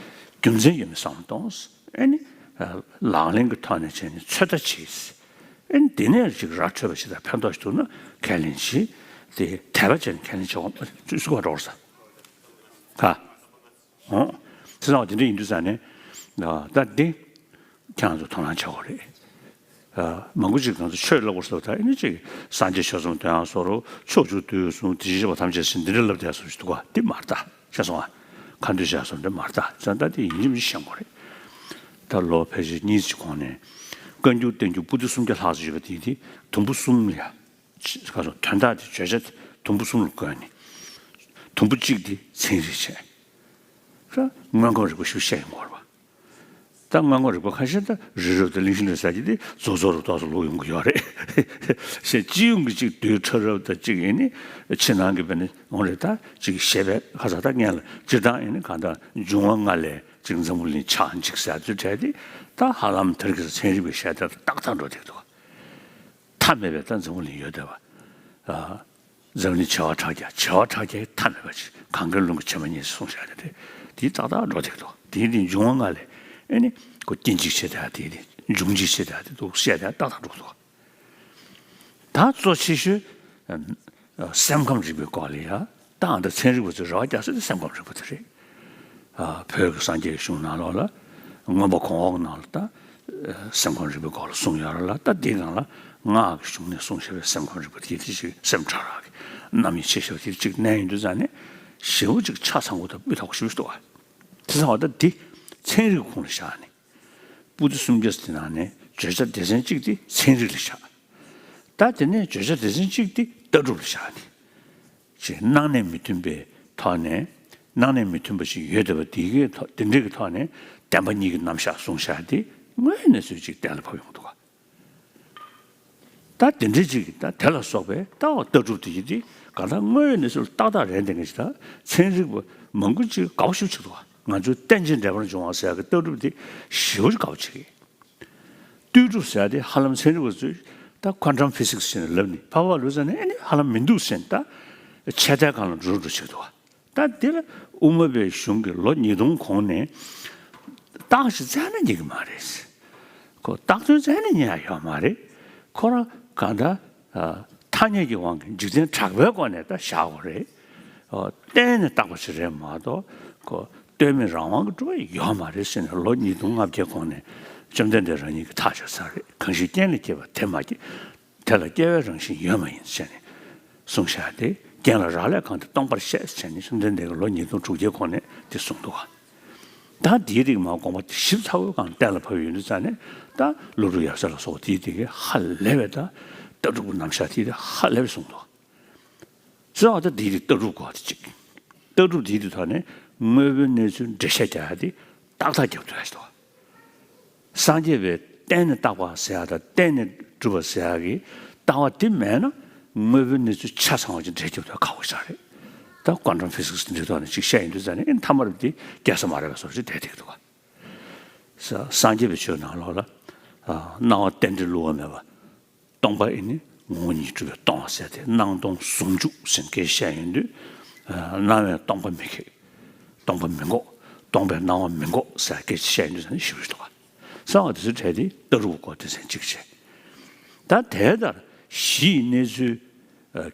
རྒྱུ་མཚན་ཡོད་མེད་བསམ་བློ་གཏོང་། ཨེ་ནི། ལག་ལེན་གྱི་ཐོག་ནས་བྱས་ནས་ཚོད་ལྟ་བྱས། ཨེ་ནི་དེ་ནས་ཅིག་ར་འཕྲོད་པ་ཞིག་དང་ཕན་ཐོགས་ཤིག་འདུག་ན་ཁས་ལེན་བྱས། དེ་དད་པ་བྱས་ནས་ཁས་ལེན་བྱེད་དགོས་མ་རེད། ཚུལ་སུ་ག་འགྲོ་བར་ས། ག་ཨོ། ཚེ་སང་བ་དེ་འདྲ་ཡིན་དུས་ཙང་ནས། ད་འདི། ཁྱེད་རང་ཚོ་དོ་སྣང་བྱ་དགོས་རེད། མང་པོ་ཅིག་ང་ཚོ་ཆོས་ལབ་དགོས་སོགས་ད་ཨེ་ནི་ཅིག་སངས་རྒྱས་ཆོས་གསུམ་དོན་ཡང་སོ་རུ་ཕྱོགས་བཅུ་དུས་གསུམ་དེ་བཞིན་གཤེགས་པ་ཐམས་ཅད་ཟེར་འདི་འདྲ་ལབ་བསྡད་སོགས་ཞིག་འདུག་ག་འདི་མ་རེད་ད། ཤེས་སོང་ཨ། ཁ་འདོན་བྱ་སོགས་འདི་མ་རེད་ད། ཙང་ད་འདི་ཡིན་གཅིག་མིན་གཅིག་ཤེས་དགོས་རེད། ད་ལོ་ཕལ་ཆེར་གཉིས་ཙམ་གོང་ནས་བཀའ་འགྱུར་བསྟན་འགྱུར་པོ་ཏི་སུམ་བརྒྱ་ལྷག་ཙམ་ཡོད་པ་དེ་དེ་དུམ་བུ་གསུམ་ལ་ཡ། ཁ་སོ་དོན་དག་དེ་བརྗོད་བྱ་དེ་དུམ་བུ་གསུམ་ལ་བགོས་ནས། དུམ་བུ་གཅིག་དེ་ཚན་རིག་བྱས། ས་མངོན་ཁམས་རིག་པ་ཞིག་བཤད་ཡོང་བ་རེད་པ། ད་མངོན་ཁམས་རིག་པ་ཁ་ཤས་ད་རི་རབ་དང་གླིང་བཞི་ལ་ཟེར་གྱི་དེ་རྫོགས་རྫོགས་རུ་ཏོག་ཙམ་ལུག་ཡོང་གི་ཡོད་རེད། ཞེས་སྤྱི་ཡོངས་ཀྱི་གཅིག་རྡུལ་ཕྲ་རབ་དང་གཅིག་ཡིན་ནི་ཕྱི་ནང་གི་བས་ནི་འོང་རེད། ད་གཅིག་བཤད་པའི་ཁ་ས་ད་ངས་ལ་སྤྱིར་བཏང་ཡིན་ནི་གང་ལྟར་འབྱུང་བ་ལྔ་ལས་གཅིག་འཛམ་བུ་གླིང་ཆགས་འཇིག་ཟེར་ཚུལ་བྲལ་ཏེ་ད་ཧ་ལམ་དེར་གྱི་ཚན་རིག་པའི་བཤད་ཐབས་ཏག་ཏག་འགྲོ་བསྡད་འདུག་མཐའ་མེད་པའི་ད་འཛམ་བུ་གླིང་ཡོད་བསྡད་པ། འཛམ་གླིང་བྱེ་བ་ཕྲག་བརྒྱ། བྱེ་བ་ཕྲག་བརྒྱའི་མཐའ་མེད་པ་ཅིག་གངྒཱའི་ཀླུང་གི་བྱེ་མ་སྙེད་ཅེས་གསུངས་བཞག་ནས་དེ་དེའི་ཏག་ཏག་འགྲོ་བསྡད་འདུག་དེའི་དེ་འབྱུང་བ་ལྔ་ལས་ཨེ་ནི་ཁོ་སྐྱེ་འཇིག་བྱེད་བསྡད་དེའི་དེ་འབྱུང་འཇིག་བྱེད་བསྡད་དེ་འདུག་བཤད་བསྡད་ཏག་ཏག་འགྲོ་འདུག་ད་གཙོ་ཆེ་ཤོས་སེམས་ཁམས་རིག་པའི་སྐོར་ལ་ཡ་ད་ཨ་ད་ཚན་རིག་པ་ཚོས་རེ་བ་རྒྱག་ས་དེ་སེམས་ཁམས་རིག་པ་དེ་རེད། བོད་ཀྱི་སངས་རྒྱས་ཀྱི་གཞུང་ནང་ལོགས་ལ་མངོན་པ་གོང་འོག་ནང་ལ་ད་སེམས་ཁམས་རིག་པའི་སྐོར་ལ་གསུངས་ཡོད་རེད་ལ། ད་འདི་སྒང་ལ་སྔགས་ཀྱི་གཞུང་ནས་གསུངས་བཞག་པའི་སེམས་ཁམས་རིག་པ་དེ་དེ་ཅིག་སེམས་ཕྲ་རགས་ཀྱི་རྣམ་དབྱེ་ཆེ་ཤོས་དེ་ཅིག་གནས་ཡོང་དུས་ཙང་ནས་ཞེ་པོ་ཅིག་ཆ་ཚང་པོ་དང་སྤུས་དག་པོ་ཞེ་པོ་ཅིག་འདུག་བ། དེ་ཚང་བ་ད་འདི་ཚན་རིག་ཁོངས་ལ་བཞག་ནས་པོ་ཏི་སུམ་བརྒྱ་དེ་ནང་ནས་བརྗོད་བྱ་སྡེ་ཚན་གཅིག་དེ་ཚན་རིག་ལ་བཞག་ད་དེ་ནས་བརྗོད་བྱ་སྡེ་ཚན་གཅིག་དེ་ལྟ་གྲུབ་ལ་བཞག་ནས། ཅེས་སྣང་གནས་མི་མཐུན་པའི་ཐོག་ནས། སྣང་གནས་མི་མཐུན་པ་ཞིག་ཡོད་བསྡད་པ་དེ་གའི་ཐོག་དེ་འདྲའི་གི་ཐོག་ནས་བདེན་པ་གཉིས་ཀྱི་རྣམ་གཞག་གསུངས་བཞག་དེ་དངོས་གནས་ཚུལ་ཅིག་གཏན་ལ་ཕབ་ཡོང་འདུག་ག་ད་དེ་འདྲའི་ཅིག་ད་དེ་ལ་སོགས་པའི་ལྟ་བ་ལྟ་གྲུབ་དེ་ཡིན་དེ་གང་ལྟར་དངོས་ཡོད་གནས་ཚུལ་ཏག་ཏག་རེད་འདི་འདྲ་ཞིག་ད་ཚན་རིག་པ་མང་པོ་ཅིག་དགའ་པོ་ཞེ་པོ་ཅིག་འདུག་ག་ང་ཚོའི་རྟེན་ཅིང་འབྲེལ་པར་འབྱུང་བ་ཟེར་ཡག་གི་ལྟ་གྲུབ་དེ་ཞེ་པོ་ཅིག་དགའ་པོ་བྱེད་ཀྱི། ལྟོས་གྲུབ་ཟེར་ཡ་དེ་ཧ་ལམ་ཚན་རིག་པ་ཚོས་ད་ཀོན་ཊམ་ཕི་སིག་སི་ཟེར་ནས་ལབ་ནས་ཕར་ཕར་ལུས་ཙང་ནས་ཨེ་ནི་ཧ་ལམ་མི་འདུག་ཟེར་ནས་ད་ཆད་ལྟའི་སྒང་ལ་འགྲོ་འགྲོ་བྱེད་འདུག་ད་འདི་ལ་དབུ་མ་པའི་གཞུང་གི་ལོ་ཉིས་སྟོང་གོང་ནས་རྟགས་ཤིག་བཙལ་ན་རྙེད་ཀྱི་མ་རེད། ཁོ་རྟགས་ཐོན་བཙལ་ན་རྙེད་ཡ་ཡོད་མ་རེད། ཁོ་རང་གང་ལྟར་ཐ་སྙད་ཀྱི་དབང་གིས་འཇིག་རྟེན་གྲགས་པའི་སྒོ་ནས་ད་བཞག་དགོས་རེད། གཏན་ནས་བཏགས་པ་ཞིག་རེད་མ་གཏོགས་ཁོ་ལྟོས་མེད་རང་དབང་གི་གྲུབ་པ་ཡོད་མ་རེད་ཟེར་ནས་ལོ་ཉིས་སྟོང་ལྔ་བརྒྱའི་གོང་ནས་བཅོམ་ལྡན་འདས་རང་ཉིད་ཀྱིས་ཐག་བཅད་ཚར་རེད། གང་ཞིག་རྐྱེན་ལས་སྐྱེས་པ་དེ་མ་སྐྱེས། དེ་ལ་སྐྱེ་བའི་རང་བཞིན་ཡོད་མ་ཡིན་ཟེར་ནས་གསུངས་བཞག་སྟེ། རྐྱེན་ལ་རག་ལས་གང་དེ་སྟོང་པར་བཤད་ཟེར་ནས་བཅོམ་ལྡན་འདས་ཀྱིས་ལོ་ཉིས་སྟོང་དྲུག་བརྒྱའི་གོང་ནས་དེ་གསུངས་འདུག་ག་ད་དེའི་རིགས་མ་དགོངས་པ་དེ་ཞིབ་ཚགས་པོའི་སྒང་གཏན་ལ་ཕབ་ཡོང་དུས་ཙང་ནས་ད་ཀླུ་སྒྲུབ་ཡབ་སྲས་ལ་སོགས་དེའི་དེ་གའི་ཧ་ལས་པའི་ད་ལྟ་གྲུབ་ཀྱི་རྣམ་གཞག་དེའི་དེ་ཧ་ལས་པའི་གསུངས་འདུག་གསུངས་པ་ད་དེའི་དེ་ལྟ་གྲུབ་གོ་དེ་གཅིག་ལྟ་གྲུབ་དེའི་དེ་ཐོག་ནས་དངོས་པོའི་གནས་ཚུལ་འགྲེལ་བཤད་རྒྱག་ཡ་དེ་ཏག་ཏག་རྒྱབ་ཐུབ་ཡ་ཞིག་འདུག་སངས་རྒྱས་པའི་གཏན་ནས་བཏགས་པ་ཟེར་ཡ་དང་གཏན་ནས་གྲུབ་པ་ཟེར་ཡ་གི་ལྟ་བ་དེ་མེད་ན་དངོས་པོའི་གནས་ཚུལ་ཆ་ཚང་བ་ཅིག་འགྲེལ་རྒྱབ་ཐུབ་ཁག་པོ་ཞིག་རེད། ད་ཀོན་ཊམ་ཕི་སིག་སི་འདི་འདྲའི་ཐོག་ནས་ཅིག་བཤད་ཡོང་དུས་ཙང་ནས་ཨེ་མཐའ་མར་འདི་རྒྱལ་ས་མ་རེད་པ་བཟོ་འདྲ་ཅིག་བསྡད་བསྡད་འདུག་ག་ས་སངས་རྒྱས་པའི་ཆོས་ནང་ལོགས་ལ་ཨ་སྣང་བ་རྟེན་འབྲེལ་བསླུ་བ་མེད་པ། སྟོང་པ་ཨེ་ནི་ངོ་བོ་ཉིད་གྲུབ་པས་སྟོང་བ་ཟེར་ཏེ་སྣང་སྟོང་ཟུང་འཇུག་ཟེར་སྐད་བཤད་ཡོང་དུས། སྣང་བས་སྟོང་པ་མི་ཁེགས། སྟོང་པ་མི་འགོག་སྟོང་པས་སྣང་བ་མི་འགོག་ཟེར་སྐད་བཤད་ཡོང་དུས་ཟེར་ནས་ཞིབ་རེ་འདུག་ག་གསང་བ་དེ་ཚོའི་གྲས་དེ་ལྟ་གྲུབ་སྐོར་སྡེ་ཚན་གཅིག་བྱས། ད་དེ་ལྟར་གཞི་ཡི་གནས་ཚུལ།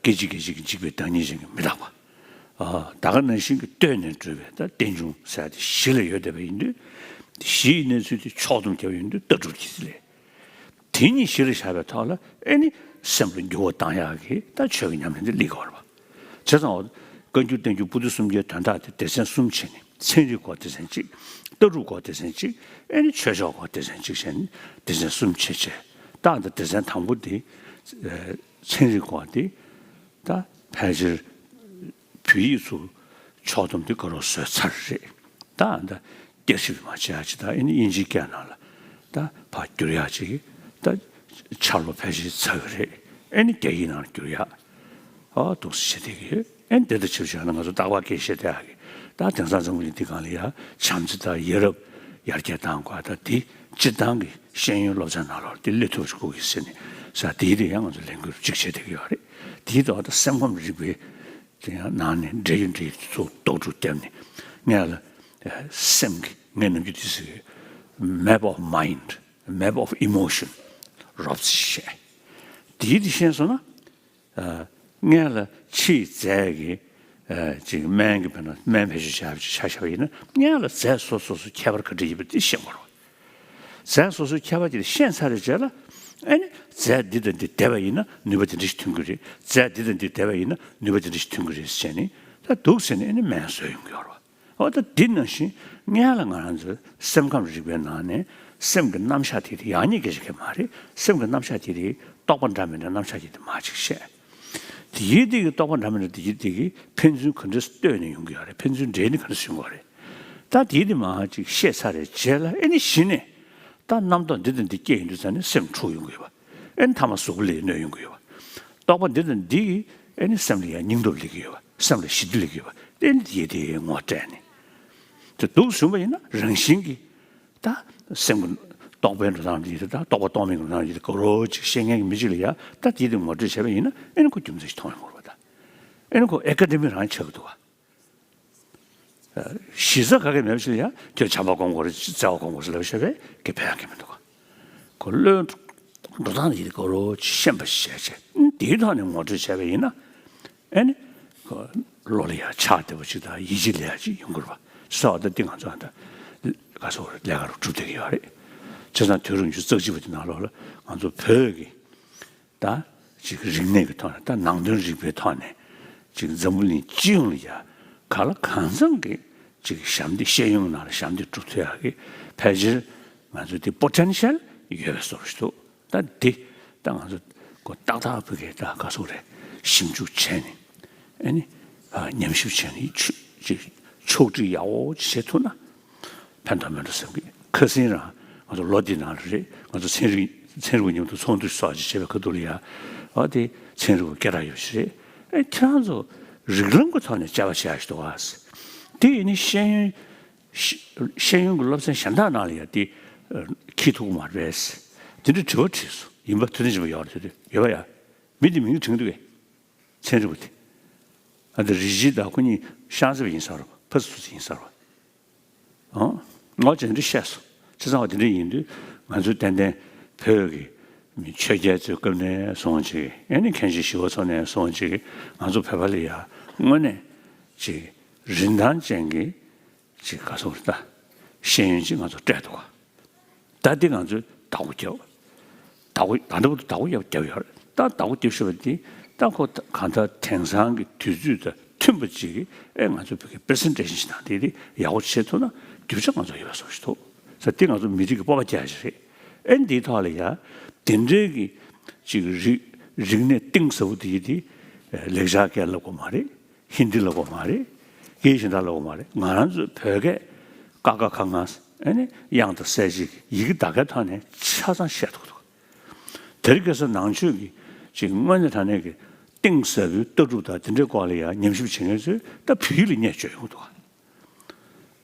སྐད་ཅིག་སྐད་ཅིག་གིས་འཇིག་པའི་བདག་ཉིད་ཅན་གྱི་མི་རྟག་པ། ད་ག་ནང་བཞིན་གྱི་ལྟོས་ནས་གྲུབ་པའི་ད་རྟེན་འབྱུང་ཟེར་ཡ་དེ་གཞི་ལ་ཡོད་བསྡད་པ་ཡིན་དུས། གཞི་ཡི་གནས་ཚུལ་དེ་ཕྱོགས་བསྡོམས་བརྒྱབ་པ་ཡིན་དུས་ལྟ་གྲུབ་ཀྱི་ལས། དེ་གཉིས་གཞི་ལ་བཞག་པའི་ཐོག་ལ་ཨེ་ནི་སེམས་ལ་འགྱུར་བ་བཏང་ཡག་གི་ད་ཆོས་ཀྱི་ཉམས་ལེན་དེ་སླེབས་ཀྱི་ཡོད་རེད་པ། བྱས་ཙང་བཀའ་འགྱུར་བསྟན་འགྱུར་པོ་ཏི་སུམ་བརྒྱའི་དོན་དག་དེ་སྡེ་ཚན་གསུམ་ཕྱེ་ནས་ཚན་རིག་སྐོར་སྡེ་ཚན་གཅིག་ལྟ་གྲུབ་སྐོར་སྡེ་ཚན་གཅིག་ཨེ་ནི་ཆོས་ཕྱོགས་སྐོར་སྡེ་ཚན་གཅིག་བྱས་ནས་སྡེ་ཚན་གསུམ་ཕྱེ་བྱས། ད་ད་སྡེ་ཚན་དང་པོ་དེ་ཚན་རིག་སྐོར་དེ་ད་ཕལ་ཆེར་བོད་ཡིག་ཚུར་ ཕྱོགས་བསྡོམས་དེ་ག་རོ་བཟོས་ཚར་རེད། ད་ད་བསྐྱར་ཞིབ་མ་བྱས་ཡ་ཅིག་ད་ཨེ་ནི་དབྱིན་ཇིའི་སྐད་ནང་ལ་ད་ཕར་བསྒྱུར་ཡ་ཅིག་ད་འཆར་ལོ་ཕལ་ཆེར་ཚར་གི་རེད། ཨེ་ནི་རྒྱ་ཡིག་ནང་ལ་བསྒྱུར་ཡ། ཨ་འདུག་སེ་བྱེད་བསྡད་ཀྱི་ཡོད། ཨེ་འདི་ལྟ་ཆེ་བ་བྱས་ན་ང་ཚོ་རྟག་པར་སྐད་བཤད་བསྡད་ཡག་གི་ད་དེང་སང་འཛམ་བུ་གླིང་འདི་སྒང་ལ་ཡ་བྱམས་བརྩེ་དང་ཡ་རབས་ཡར་རྒྱས་གཏང་དགོས་ད་འདི་སྤྱིར་བཏང་གི་ཤེས་ཡོན་སློབ་ཚན་ནང་ལོགས་འདི་སླེབས་ཐུབ་པ་ཞིག་དགོས་ཀྱི་ཟེར་ནས་ས་དེའི་དེ་ཡང་ང་ཚོ་ལས་འགུལ་གཅིག་བྱེད་བསྡད་ཀྱི་ཡོད་རེད། དེའི་ཐོག་ད་སེམས་ཁམས་རིག་པའི་དེ་ཡང་ནང་ནས་འབྲེལ་ཡོད་འབྲེལ་ཡོད་ཚོ་རྡོག་ཕྲུག་བརྒྱབ་ནས་ངས་ལ་སེམས་ཀྱི་ངས་ནམ་རྒྱུན་དུས་ཚོད་ཀྱི་map of mind, map of emotion རོབ་ཙམ་བཤད། དེའི་དེ་ཤེས་སོང་ན། ཨ། སྔོན་ལ་ཕྱིའི་རྫས་ཀྱི་ཨ་ཅིག་སྨན་གྱི་བྱས་ན་སྨན་བེད་སྤྱོད་བྱ་བྱ་བཞག་པ་ཡིན་ན་སྔོན་ལ་རྫས་སོ་སོ་སོ་ཁྱད་པར་ག་འདྲ་ཡིན་པ་དེ་ཤེས་དགོས་རེད། རྫས་སོ་སོའི་ཁྱད་པར་དེ་ཤེས་ཚར་བའི་རྗེས་ལ་ཨ་ནི་རྫས་འདི་དང་འདི་བསྡེབས་པ་ཡིན་ན་ནུས་པ་དེ་འདྲ་ཞིག་ཐོན་གྱི་རེད། རྫས་འདི་དང་འདི་བསྡེབས་པ་ཡིན་ན་ནུས་པ་དེ་འདྲ་ཞིག་ཐོན་གྱི་རེད་ཟེར་ནས་ད་འདུག་ཟེར་ནས་ཨ་ནི་སྨན་བཟོས་ཡོང་གི་ཡོད་རེད། འོ་ད་འདི་ནང་བཞིན་སྔོན་ལ་ང་རང་ཚོའི་སེམས་ཁམས་རིག་པའི་ནང་ནས་སེམས་ཀྱི་རྣམ་གཞག་དེ་དེ་ཡག་ཉེས་སྐད་ཆ་གང་ཡང་མ་རེད། སེམས་ཀྱི་རྣམ་གཞག་དེ་དེ་རྟོག་པ་འདྲ་མི་འདྲ་རྣམ་གཞག་དེ་དེ་མར་ཅིག་བཤད། དེའི་དེ་གི་རྟོག་པ་འདྲ་མི་འདྲ་དེ་གི་དེ་གི་ཕན་ཚུན་ག་འདྲས་ལྟོས་ནས་ཡོང་གི་ཡོད་རེད། ཕན་ཚུན་འབྲེལ་ནས་ག་འདྲས་ཡོང་གི་ཡོད་རེད། ད་དེའི་དེ་མར་ཅིག་བཤད་ཚར་རེད་རྗེས་ལ་ཨེ་ནི་གཞི་ནས་ད་རྣམ་རྟོག་འདི་དང་འདི་སྐྱེ་ཡོང་དུས་ཙང་ནས་སེམས་འཁྲུག་ཡོང་གི་ཡོད་པ། ཨེ་ནི་མཐའ་མ་གཟུགས་པོ་ལ་གནོད་ཡོང་གི་ཡོད་པ། རྟོག་པ་འདི་དང་འདི་གིས་ཨེ་ནི་སེམས་ལ་ཡང་སྙིང་སྟོབས་སླེབས་ཀྱི་ཡོད་པ། སེམས་ལ་ཞི་བདེ་སླེབས་ཀྱི་ཡོད་པ། ཨེ་ནི་དེ་དེ་ངོ་སྤྲད་ནས་དེ་འདུག་བཟུང་བ་ཡིན་ན་རང་བཞིན་གྱིས་ད་སེམས་ཀྱི་རྟོག་པའི་འགྲོ་སྟངས་འདི་ད་རྟོག་པ་རྟོག་མེད་ཀྱི་འགྲོ་སྟངས་འདི་ག་རོ་ཅིག་ཤེས་མཁན་གྱི་མི་གཅིག་ལ་ཡ་ད་དེ་དེ་ངོ་སྤྲོད་བྱས་པ་ཡིན་ན་ཨེ་ནི་ཁོ་རྒྱུ་མཚན་ཞིག་མཐོང་ཡོང་གི་རེད་པ། ད་ཨེ་ནི་ཁོ་ཨེ་ཀ་ཌེ་མི་རང་ཆགས་ཀྱི་འདུག་ག་གཞི་རྩ་ག་གེ་མེད་པ་ཞིག་ལ་ཡང་ཁྱོད་བྱམས་པ་སྒོམ་དགོས་རེད། བརྩེ་བ་སྒོམ་དགོས་ཟེར་ལབ་བཤད་པས་ཀྱི་ཕན་ཡང་གི་མི་འདུག་ག་ཁོ་བློའི་འགྲོ་སྟངས་ཡིན་གོ་རོ་ཤེས་པ་ཞིག་བྱས་བྱས་དེའི་ཐོག་ནས་ངོ་སྤྲོད་བྱས་པ་ཡིན་ན་ཨེ་ནི་ཁོ་བློ་ལ་ཡང་ཆགས་བདེ་པོ་ཅིག་དང་ཡིད་ཆེས་ལ་ཡང་ཅིག་ཡོང་གི་རེད་པ། སོ་ད་འདི་ང་ཚོ་ཨ་ད་ག་སོ་ལས་ཀ་རུ་གྲུབ་བསྡད་ཀྱི་ཡོད་རེད། བྱས་ཙང་དུས་རབས་ཉི་ཤུ་རྩ་གཅིག་པ་དེ་ནང་ལོགས་ལ་ང་ཚོ་བོད་ཀྱི་ད་ཅིག་རིག་གནས་ཀྱི་ཐོག་ནས་ད་ནང་དོན་རིག་པའི་ཐོག་ནས་ཅིག་འཛམ་བུ་གླིང་སྤྱི་ཡོངས་ལ་ཡ་ག་ལ་གང་འཚམ་གྱི་ཅིག་ཞབས་འདེགས་ཤེས་ཡོན་ནང་ལ་ཞབས་འདེགས་སྒྲུབ་ཐུབ་ཡག་གི་ཕལ་ཆེར་ང་ཚོ་དེ་པོ་ཊེན་ཤལ་ཡོད་པའི་བཟོ་འདྲ་ཞིག་འདུག་ད་འདི་ད་ང་ཚོ་ཁོ་ཏག་ཏག་བོད་སྐད་ད་ག་སོག་རེད་ཞིབ་འཇུག་བྱས་ནས་ཨེ་ནི་ཉམས་ཞིབ་བྱས་ནས་ཆོག་ཅིག་ཕྱོགས་སྒྲིག་ཡག་པོ་ཅིག་བྱེད་ཐུབ་ན། ཕན་ཐོགས་མེད་འགྲོ་བསམ་གི། ཁ་སང་རང་ང་ཚོ་ལོ་འདི་ནང་ལ་རེད། ང་ཚོ་ཚན་རིག་ཚན་རིག་པ་མཉམ་དུ་ཚོགས་འདུ་སོགས་ཅིག་བྱས་པའི་ཁ་ཐུག་ལ་ཡ། ཨ་དེ་ཚན་རིག་པ་སྐད་གྲགས་ཡོད་ཞིག་རེད། ཨེ་ཁྱེད་རང་ཚོ་རིགས་ལམ་གྱི་ཐོག་ནས་དཔྱད་པ་བྱེད་ཡ་ཞིག་འདུག་ག་དེ་ཡིན་ནི་ཤེས་ཡོན་ཤེས་ཤེས་ཡོན་གྱི་སློབ་ཚན་གཞན་དག་ནང་ལ་ཡ་དེ་འཁྱེར་ཐུབ་ཀྱི་མ་རེད། དེ་འདྲ་དྲི་བ་དྲིས་སོང་། ཡིན་པ་དུས་དང་རྗེས་མ་ཡོད་རེད་དེ་ཡོད་པ་ཡ། མི་དེ་མིང་དྲན་གྱི་འདུག་གས། ཚན་རིག་པ་དེ། ཨ་ད་རི་ཇི་དང་ཁོ་གཉིས་ཤང་ཚ་པ་ཡིན་ས་རེད་པ། ཕ་སུ་ཚ་ཡིན་ས་རེད་པ། ཨང་། ངོ་ཅན་འདི་བཤད་སོང་། བྱས་ཙང་བ་དེ་འདྲ་ཡིན་དུས་ང་ཚོ་ཏན་ཏན་བོད་ཀྱི་མི་ཆོས་རྒྱལ་ཚོའི་སྐབས་ནས་བཟུང་ཅིག་ཨེ་ནི་མཁན་ཆེན་ཞི་བ་འཚོ་ནས་བཟུང་ཅིག་ང་ཚོ་བོད་པ་ལ་ཡ་དངོས་གནས་ཅིག་རིན་ཐང་ཅན་གྱི་ཅིག་ག་སོགས་རེད་ད། ཤེས་ཡོན་ཅིག་ང་ཚོ་སྤྲད་འདུག་ག་ད་འདི་ང་ཚོས་བདག་པོ་རྒྱབ། བདག་པོ་ད་ལྟ་བར་དུ་བདག་པོ་རྒྱབ་རྒྱབ་ཡོད་རེད། ད་བདག་པོ་རྒྱབ་ཤེས་པ་འདི་ད་ཁོ་གང་ལྟར་དེང་སང་གི་དུས་ཚོད་དང་མཐུན་པ་ཅིག་གིས་ཨེ་ང་ཚོ་བོད་ཀྱི་པི་རི་སེན་ཊེ་ཤན་ཞིག་དང་དེ་དེ་ཡག་པོ་བྱེད་ཐུབ་ན་རྒྱུ་ཆ་ང་ཚོ་ཡོད་པ་བཟོ་ཞིག་འདུག་ས། འདི་ང་ཚོ་མི་རིགས་ཀྱི་སྤོབས་པ་རྒྱག་ཞིག་རེད། ཨེ་འདིའི་ཐོག་ལ་ཡ་དེ་འདྲའི་གི་ཅིག་རིག་རིག་གནས་གཏིང་ཟབ་པོ་དེ་དེ་ལེགས་སྦྱར་སྐད་ལབ་དགོས་མ་རེད། ཧིན་དི་ལབ་དགོས་མ་རེད། སྐད་གཞན་དག་ལབ་དགོས་མ་རེད། ང་རང་ཚོའི་བོད་སྐད་ཀ་ཁ་ག་ང་ཨེ་ནི་དབྱངས་དང་གསལ་བྱེད་ཀྱི་ཡི་གེ་དག་གའི་ཐོག་ནས་ཆ་ཚང་བཤད་ཐུབ་འདུག་དེ་རིང་ཁ་སང་ནང་ཆོས་ཀྱི་ཅིག་དངོས་གནས་དྲང་གནས་ཀྱི་གཏིང་ཟབ་པོའི་ལྟ་གྲུབ་དང་དེ་འདྲའི་སྐོར་ལ་ཡང་ཉམས་ཞིབ་བྱེད་མཁན་ཚོས་ད་བོད་ཡིག་ལ་བརྙས་བཅོས་ཡོང་གི་འདུག་ག་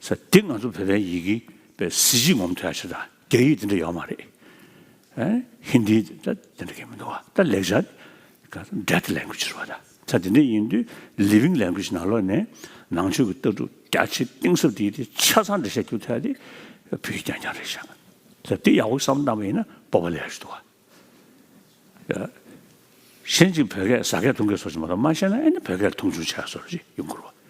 ས། འདི་ང་ཚོ་བོད་པའི་ཡི་གེ་པའི་གཟི་བརྗིད་ངོམ་ཐུབ་ཡ་ཞིག་དང་རྒྱ་ཡིག་དེ་འདྲ་ཡོད་མ་རེད། ཨེ། ཧིན་དི་ད་དེ་འདྲ་གི་མི་འདུག་བ། ད་ལེགས་སྦྱར་dead language རེད་བ་ད། ས་དེ་འདྲ་ཡིན་དུས་living language ནང་ལོགས་ནས་ནང་ཆོས་ཀྱི་ལྟ་གྲུབ་རྒྱ་ཆེ་གཏིང་ཟབ་དེ་དེ་ཆ་ཚང་འགྲེལ་བཤད་རྒྱུ་ཐོག་དེ་བོད་ཡིག་རྐྱང་རྐྱང་རེད་ཤག་ས་དེ་ཡག་པོ་བསམ་བློ་བཏང་བ་ཡིན་ན་སྤོབས་པ་སླེབས་ཡ་ཞིག་འདུག་བ། གཞན་གཅིག་བོད་སྐད་ཟ་སྐད་འཐུང་སྐད་སོགས་ཀྱི་མ་གཏོགས་མ་ཤེས་ན་ཨེ་ནི་བོད་སྐད་མཐོང་ཆུང་བྱས་སོགས་ཀྱི་ཡོང་གི་རེད་བ།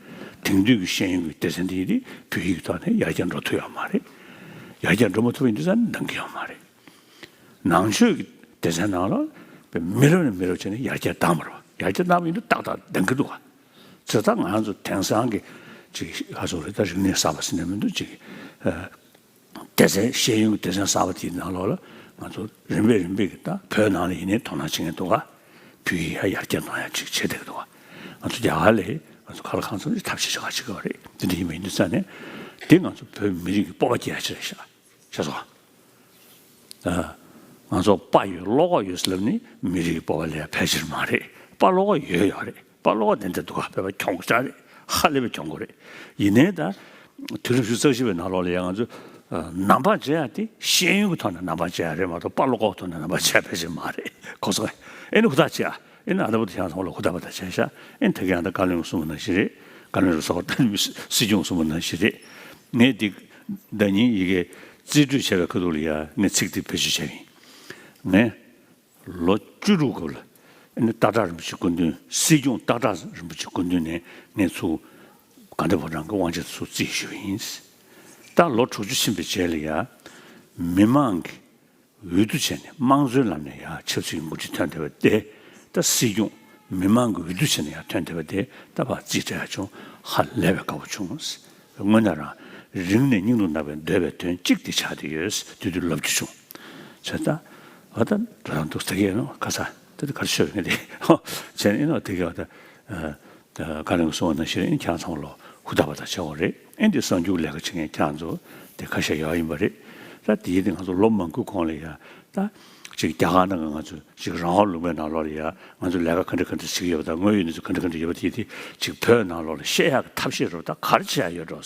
དེང་དུས་ཀྱི་ཤེས་ཡོན་གྱི་སྡེ་ཚན་འདི་ཡིན་ཏེ་བོད་ཡིག་གི་ཐོག་ནས་ཡར་རྒྱས་འགྲོ་ཐུབ་ཡོད་མ་རེད། ཡར་རྒྱས་འགྲོ་མ་ཐུབ་པ་ཡིན་དུས་ཙང་འདང་གི་ཡོད་མ་རེད། ནང་ཆོས་ཀྱི་སྡེ་ཚན་ནང་ལ་མི་རབས་ནས་མི་རབས་བྱས་ནས་ཡར་རྒྱས་བཏང་བ་རེད་བ། ཡར་རྒྱས་བཏང་བ་ཡིན་དུས་ཏག་ཏག་འདང་གི་འདུག་བ། བྱས་ཙང་ང་རང་ཚོ་དེང་སང་གི་ཅིག་ཧ་སོ་རེད་ད་རིག་གནས་གསར་པ་ཟེར་ནས་མི་འདུག་ཅིག་སྡེ་ཚན་ཤེས་ཡོན་གྱི་སྡེ་ཚན་གསར་པ་དེའི་ནང་ལོགས་ལ་ང་ཚོ་རིམ་པས་རིམ་པས་ཀྱི་ད་བོད་ནང་ལ་ཡིན་ནའི་དོ་སྣང་བྱེད་མཁན་འདུག་ག་བོད་ཡིག་ཧ་ཡར་རྒྱས་གཏོང་ཡ་ཅིག་བྱེད་བསྡད་ཀྱི་འདུག་ག་ང་ཚོ་རྒྱ་གར་ལ་ ང་ཚོ་ག་ལ་གང་འཚམ་ཞིག་ཐབས་ཤེས་བྱ་ག་བྱེད་དགོས་རེད། དེ་འདྲ་ཡིན་པ་ཡིན་དུས་ཙང་ནས་དེ་ང་ཚོ་བོད་མི་རིགས་ཀྱི་སྤོབས་པ་སྐྱེ་ཡ་ཅིག་རེད་ཤག་ཤེས་སོང་ཨ། ང་ཚོ་དཔའ་ཡོད་བློ་ཁོག་ཡོད་ཟེར་ལབ་ནི་མི་རིགས་ཀྱི་སྤོབས་པ་ལས་ཕལ་ཆེར་མ་རེད། དཔའ་བློ་ཁོག་ཡོད་ཡོད་རེད། དཔའ་བློ་ཁོག་ཏན་ཏན་འདུག་ག་བོད་པ་གྱོང་གུན་ཆགས་རེད། ཧ་ལས་པའི་གྱོང་གུན་རེད། ཡིན་ནའི་ད་དུས་རབས་ཉི་ཤུ་རྩ་བཞི་པའི་ནང་ལོགས་ལ་ཡང་ང་ཚོ་ནང་པ་བྱེད་ཡ་དེ་ཤེས་ཡོན་གྱི་ཐོག་ནས་ནང་པ་བྱེད་ཡ་རེད་མ་གཏོགས་དཔའ་བློ་ཁོག་ཐོག་ནས་ནང་པ་བྱེད་ཡ་ཕལ་ཆེར་མ་རེད། གོ་སོང་ཨེ་ནི་ཧུར་ཐག་བྱེད་ཡ། ཨེ་ན་ཨ་ད་བུ་དེ་ཁྱེད་རང་ཚང་མ་ལ་ཧུར་ཐག་པ་ད་བྱས་ཤག་ཨེ་ན་ད་གིན་ཨ་ད་བཀའ་བློན་གསུངས་པ་ནང་བཞིན་རེད། བཀའ་བློན་རུ་ཚོགས་ད་སྲིད་སྐྱོང་གསུངས་པ་ནང་བཞིན་རེད། ངས་འདི་ཟླ་ཉིན་ཡི་གེ་རྩིས་སྤྲོད་བྱས་པའི་ཁ་ཐུག་ལ་ཡ་ངས་ཚིག་འདི་བེད་སྤྱོད་བྱས་པ་ཡིན། ངས་ལོ་བཅུ་དྲུག་སྐབས་ལ་ཨེ་ན་སྟག་བྲག་རིན་པོ་ཆེ་སྐུ་མདུན་སྲིད་སྐྱོང་སྟག་བྲག་རིན་པོ་ཆེ་སྐུ་མདུན་ནས་ངས་ཚུར་དགའ་ལྡན་ཕོ་བྲང་གི་དབང་ཆེན་ཚུར་རྩིས་ཞུས་པ་ཡིན། ད་ལོ་དྲུག་ཅུ་ཕྱིན་པའི་རྗེས་ལ་ཡ་མི་མང་གི་འོས་བསྡུ་བྱས་ནས་དམངས་གཙོའི་ལམ་ནས་ཡར་ཆབ་སྲིད་ཀྱི་འགོ་ཁྲིད་ཐོན་བསྡད་པ་དེ་ད་སྲིད་སྐྱོང་མི་མང་གི་འོས་བསྡུ་བྱས་ནས་ཡར་ཐོན་བསྡད་པ་དེ་ད་ཕར་རྩིས་སྤྲད་ཡག་བྱུང་། ཧ་ལས་པའི་དགའ་པོ་བྱུང་། དངོས་གནས་རང་རིང་ནས་སྙིང་དུ་བརྣག་པའི་འདོད་པའི་དོན་གཅིག་དེ་ཆགས་བསྡད་ཡོད། དེ་དུས་ལབ་རྒྱུ་བྱུང་། བྱས་ཙང་ཨ་ད་འགྲོ་ཡང་འདུག་ཟེར་གྱི་ཡོད་ནོ་ག་ས་དེ་དུས་ག་རེ་ཤོད་ངེས་དེ་བྱས་ནས་ཨེ་ནོ་དེ་ག་ད། བཀའ་བློན་གསུངས་པ་ནང་བཞིན་ཁྱེད་རང་ཚང་མ་ལོ་ཧུར་ཐག་པ་དང་བྱེད་དགོས་རེད། ཨེ་འདི་གསར་འགྱུར་ལས་ཀ་བྱེད་མཁན་ཁྱེད་རང་ཚོ་དེ་ཁ་ཤས་ཡོད་ཡིན་པ་རེད། ད་དེའི་དེ་ང་ཚོ་ལོ་མང་པོའི་གོང་ལ་ཡ་ད་ཅིག་རྒྱ་གར་ནང་གི་ང་ཚོ་ཅིག་རང་དབང་ལུང་པའི་ནང་ལོགས་ལ་ཡ་ང་ཚོ་ལས་ཀ་ག་འདྲ་ག་འདྲ་བྱེད་ཀྱི་ཡོད་པ་དང་དངོས་ཡོད་གནས་ཚུལ་ག་འདྲ་ག་འདྲ་ཡོད་པ་དེ་དེ་ཅིག་བོད་ནང་ལོགས་ལ་བཤད་ཡག་གི་ཐབས་ཤེས་རོགས་ད་ག་རེ་བྱེད་ཡག་ཡོད་འགྲོ།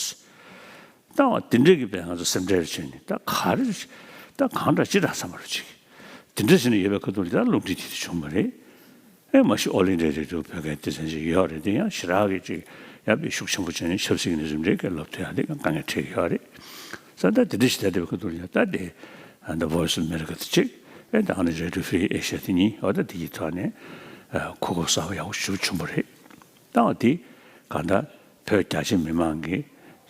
ད་བ་དེ་འདྲས་ཀྱི་བས་ང་ཚོ་སེམས་ཁྲལ་བྱས་ནས་ད་ག་རེ་ད་གང་འདྲ་ཅི་འདྲ་བསམ་པ་རུ་ཅིག་དེ་འདྲ་བྱས་ནས་ཡོད་པའི་ཁ་ཐུག་ལ་ད་རླུང་འཕྲིན་དེ་དུས་བྱུང་བ་རེད། ཨེ་མ་གཞི་ཨོལ་ཨིན་ཌི་ཡ་རེ་ཌི་ཡོ་བོད་སྐད་སྡེ་ཚན་ཞིག་ཡོད་རེད། དེ་ཡང་ཞེ་དྲག་གི་ཅིག་ཡག་པའི་ཤུགས་ཆེན་པོ་བྱས་ནས་ཆབ་སྲིད་ཀྱི་གནས་ཚུལ་འདྲའི་སྐད་ལབ་ཐུབ་ཡག་དེ་ཡང་དཀའ་ངལ་འཕྲད་ཀྱི་ཡོད་རེད། ས་ད་དེ་འདྲ་ཞིག་ད་དེ་བའི་ཁ་ཐུག་ལ་ཡང་ད་དེ་The Voice of America དེ་གཅིག་ཨེ་ད་ཨ་ནི་Radio Free Asia དེ་གཉིས་འོ་ད་དེ་ཡི་ཐོག་ནས་གོ་སྐབས་གསར་པ་ཡག་པོ་ཞིག་བྱུང་བ་རེད། ད་འོ་དེ་གང་ལྟར་བོད་རྒྱ་ཆེ་མི་མང་གིས་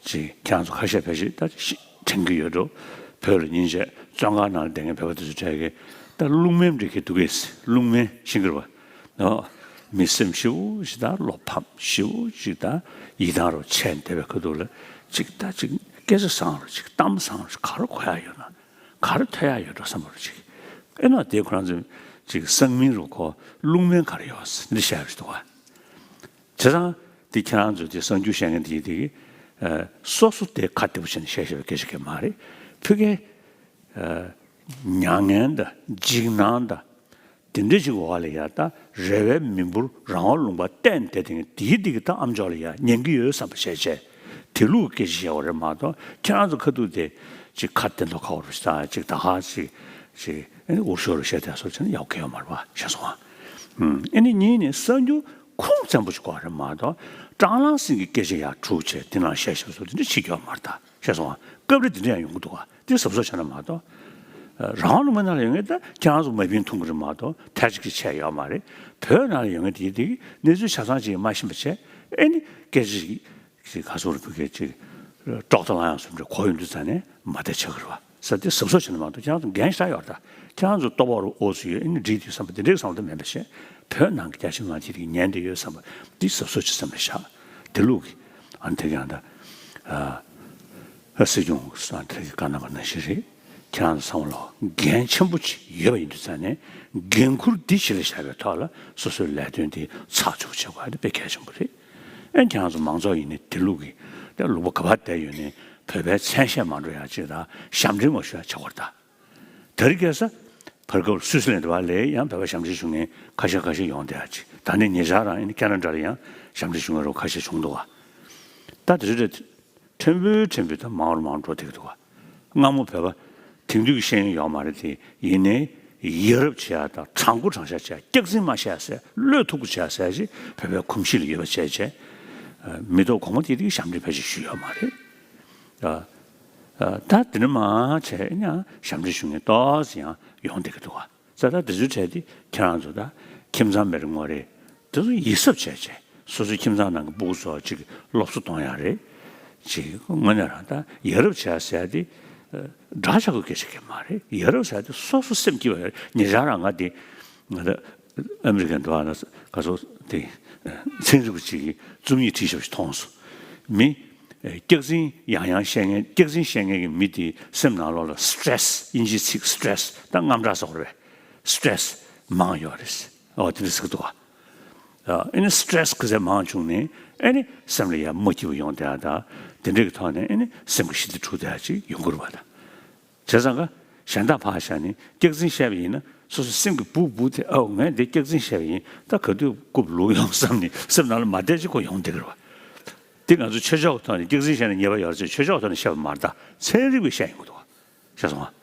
ཅིག་ཁྱེད་རང་ཚོ་ཁ་ཤས་ཕལ་ཆེར་ད་ཤི་དྲན་གྱི་ཡོད་འགྲོ། བོད་ལ་ཉིན་བྱེད་བཙོན་ཁང་ནང་ལ་བསྡད་མཁན་བོད་པ་དེ་ཚོ་གྲས་ཀྱིས་ད་རླུང་མེམ་འདྲ་གི་འདུག་གས། རླུང་མེ་ཤིང་གི་རེད་པ། ཨོ། མི་སེམས་ཞེ་པོ་ཞིག་དང་བློ་ཕམ་ཞེ་པོ་ཞིག་དང་ཡིད་ཐང་རུ་ཆད་བསྡད་པའི་ཁ་ཐུག་ལ་ཅིག་ད་ཅིག་སྐད་ཆ་བཟང་རུ་ཅིག་གཏམ་བཟང་རུ་ག་རུ་གོ་ཡག་ཡོད་ན་ག་རུ་ཐོས་ཡག་ཡོད་འགྲོ་བསམ་པ་རུ་ཅིག་ཨེ་ན་དེ་ཁོ་རང་ཚོ་ཅིག་གསང་མིང་རུ་གོ་རླུང་མེ་ག་རེ་ཡོད་འདི་བཤད་རུ་འདུག་བ། བྱས་ཙང་དེ་ཁྱེད་རང་ཚོས་དེ་གསར་འགྱུར་བཤད་མཁན་དེ་དེ་གི་སོ་སོ་དེ་ཁ་བདེ་པོ་བྱས་ནས་བཤད་བཤད་པའི་སྐད་ཆ་གང་མ་རེད། ཕ་གིའི་མྱ་ངན་དང་འཇིགས་སྣང་དང་དེ་འདྲ་ཅིག་འོག་ལ་ཡ་ད་རེ་བའི་མི་འབོར་རང་དབང་ལུང་པ་གཏན་དེ་དེ་དེའི་དེ་གི་ད་ཨམ་ཅོག་ལ་ཡ་ཉན་གི་ཡོད་བསམ་པ་བྱས་བྱས་དེ་ལུགས་སྐད་ཆ་བཤད་པ་རེད་མ་གཏོགས་ཁྱེད་རང་ཚོ་ཁ་ཐུག་དེ་ཅིག་ཁ་བདེ་མདོག་ཁ་པོ་རུ་ཞིག་ད་ཅིག་ད་ཧ་ཅིག་ཅིག་ཨེ་ནི་འུར་ཤོར་རུ་བཤད་དེ་སོགས་བྱས་ན་ཡག་གི་ཡོད་མ་རེད་པ་ཤེས་སོང་ཨ། ཨེ་ནི་གཉིས་ནས་གསར་འགྱུར་ཁུངས་བཙན་པོ་ཞིག་དགོས་རེད་མ་གཏོགས་སྲང་ལམ་སེང་གི་སྐད་ཆ་ཡར་དྲུག་བྱས་དེ་ནང་བཤད་བཤད་སོགས་དེ་འདྲ་བྱེད་རྒྱུ་ཡོད་མ་རེད་ད་ཤེས་སོང་ཨ། སྐབས་རེ་དེ་འདྲ་ཡང་ཡོང་གི་འདུག་ག་དེ་གཟབ་གཟབ་བྱས་ན་མ་གཏོགས། རང་དབང་ལུང་པའི་ནང་ལ་ཡོད་མཁན་ད་ཁྱེད་རང་ཚོ་མ་བིན་མཐོང་གི་རེད་མ་གཏོགས་ཐལ་ཆ་གི་ཆད་ཡོད་མ་རེད། བོད་ནང་ལ་ཡོད་མཁན་དེ་དེ་གི་གནས་ཚུལ་ཆ་ཚང་ཅིག་མ་ཤེས་པ་བྱས་ཨེ་ནི་སྐད་ཆ་ཞིག་ཞིག་ག་ཚོད་རེད་བོད་སྐད་ཅིག་ཀྲོག་ཏ་ལང་ཡང་སུམ་རེ་གོ་ཡོང་དུས་ཙང་ནས་མ་བདེ་ཆགས་ཀྱི་རེད་བ། ས་དེ་གཟབ་གཟབ་བྱས་ན་མ་གཏོགས་ཁྱེད་རང་ཚོ་འགན་ཞེ་དྲག་ཡོད་རེད་ད། ཁྱེད་རང་ཚོ་ལྟོ་ཕོག་རུ་ཨོ་ཚོ་ཡོད་ཨེ་ནི་འགྲིག་དུས་བསམ་པ་དེ་འདྲའི་བསམ་བློ་དེ་མེད་པ་བྱས་བོད་ནང་གི་རྒྱ་ཆེ་མང་ཆེ་དེ་ཉན་བསྡད་ཡོད་བསམ་པ་དེ་གཟབ་གཟབ་བྱས་བསམ་པ་བཞག་དེ་ལུགས་ཀྱི་ཨ་ནི་དེ་ག་ཡང་ད། ཨ་སྲིད་སྐྱོང་སང་དེ་གི་བཀའ་གནང་བ་ནང་བཞིན་རེད། ཁྱེད་རང་ཚོ་ཚང་མ་ལ་འགན་ཆེན་པོ་ཅིག་ཡོད་པ་ཡིན་དུས་ཙང་ནས་འགན་ཁུར་འདི་གཞི་ལ་བཞག་པའི་ཐོག་ལ་སོ་སོའི་ལས་དོན་འདི་ཚགས་ཚུད་པོ་བྱེད་དགོས་ཨ་དེ་དཔེ་གལ་ཆེན་པོ་རེད། ཨེ་ཁྱེད་རང་ཚོ་མང་ཚོགས་ཡིན་ནའི་དེ་ལུགས་ཀྱི་དེ་ལུག་པ་ག་པར་བསྡད་ཡོད་ནའི་བོད་པའི་མཚན་ཤས་མ་འགྲོ་ཡག་ཅིག་དང་ཞབས་འདྲེན་མ་ཞུ་ཡག་བྱེད་དགོས་རེད་ད། དེ་རིང་ཁ་སང་བར་སྐབས་སུད་སི་ལན་ཌི་བ་ལས་ཡང་བོད་པ་ཞབས་འདྲེན་ཞུ་མཁན་ཁ་ཤས་ཁ་ཤས་ཡོང་བསྡད་ཡག་ཅིག་ད་ནི་ཉེ་ཆར་རང་ཨེ་ནི་ཁེ་ན་ཌ་ལ་ཡང་ཞབས་འདྲེན་ཞུ་མཁན་རོགས་ཁ་ཤས་བྱུང་འདུག་བ། ད་དེ་རིང་ཕྲན་བུ་ཕྲན་བུ་ད་མང་རུ་མང་རུ་འགྲོ་བསྡད་ཀྱི་འདུག་བ། སྔ་མོ་བོད་པ་དེང་དུས་ཀྱི་ཤེས་ཡོན་ཡོད་མ་རེད་དེ་ཡིན་ནའི་ཡ་རབས་བྱེད་ཡག་དང་དྲང་པོ་དྲང་བཞག་བྱེད་ཡག་སྐྱག་རྫུན་མ་བཤད་ཡག་ཟེར་བློས་ཐུབ་པོ་བྱེད་ཡག་ཟེར་ཅིག་བོད་པའི་གོམས་གཤིས་ལ་ཡོད་པ་བྱས་བྱས། མི་ཐོག་གོང་མ་དེ་དེ་གི་ཞབས་འདྲེན་ཕལ་ཆེར་ཞུས་ཡོད་མ་རེད། ཨ། ཨ། ད་དེ་ནས་མར་བྱས་ཡང་ཞབས་འདྲེན་ཞུ་མཁན་ཏོག་ཙམ་ཡང་ཡོང་བསྡད་ཀྱི་འདུག་བ། ས་ད་དེ་ཚོའི་གྲས་དེ་ཁྱེད་རང་ཚོ་ད་ཁྱིམ་ཚང་མི་རེ་ངོ་རེ་དེ་ཚོ་ཡིད་གཟབ་བྱས་བྱས་སོ་སོའི་ཁྱིམ་ཚང་ནང་གི་སྤུ་གུ་ཚོ་ཅིག་སློབ་གསོ་གཏོང་ཡག་རེད། ཅིག་དངོས་གནས་རང་ད་ཡ་རབས་བྱས་ཟེར་ཡག་དེ་འདྲ་ཆགས་ཀྱི་སྐད་ཆ་གང་མ་རེད། ཡ་རབས་ཟེར་ཡག་དེ་སོ་སོ་སེམས་སྐྱིད་པ་ཡོད་རེད། ཉེ་ཆར་རང་ང་དེ་ང་ད་ཨ་མི་རི་ཀའི་འདུག་ཨ་ན་ག་ཚོད་དེ་ཚན་རིག་པ་ཅིག་གིས་རྩོམ་ཡིག་བྲིས་བཞག་པ་ཞིག་མཐོང་སོང་། མི་སྐྱག་རྫུན་ཡང་ཡང་བཤད་མཁན་སྐྱག་རྫུན་བཤད་མཁན་གྱི་མི་དེའི་སེམས་ནང་ལོགས་ལ་སི་ཊེ་རེ་སི་ཨིན་ཇིའི་ཚིག་སི་ཊེ་རེ་སི་ད་དངངས་སྐྲག་ཟེར་དགོས་རེད་པས། སི་ཊེ་རེ་སི་མང་ཡོད་རེད། ཨོ་དེ་འདྲ་ཟེར་གི་འདུག་ག་ཨ་ཨ་ནི་སི་ཊེ་རེ་སི་ག་ཚད་མང་བྱུང་ནས་ ཨེ་ནི་སེམས་ལ་ཡ་མ་སྐྱིད་པ་ཡོང་བསྡད་ཡ་དང་། དེ་འདྲ་གི་ཐོག་ནས་ཨེ་ནི་སེམས་ཀྱི་ཞི་བདེ་འཁྲུག་བསྡད་ཡ་ཅིག་ཡོང་གི་རེད་པ། ད་བྱས་ཙང་ཀ་གཞན་དག་ཕར་བཞག་ནས་སྐྱག་རྫུན་བཤད་པ་ཡིན་ན། སོ་སོ་སེམས་ཀྱི་སྦུག་སྦུག་དེ། ཨའོ་ངས་འདི་སྐྱག་རྫུན་བཤད་པ་ཡིན། ད་ག་དུས་རྐུབ་ལུག་ཡོང་བསམ་ནས་སེམས་ནང་ལ་མ་བདེ་ཅིག་ཁོ་ཡོང་བསྡད་ཀྱི་རེད་པ། འདི་ང་ཚོ་ཆོས་ཕྱོགས་ཀྱི་ཐོག་ནས་སྐྱག་རྫུན་བཤད་ན་ཉེས་པ་ཡོད་རེད་ཅེས་ཆོས་ཕྱོགས་ཀྱི་ཐོག་ནས་བཤད་པ་མ་རེད། ད་ཚན་རིག་པས་བཤད་ཡོང་གི་འདུག་པ། ཤེས་སོང་ང་།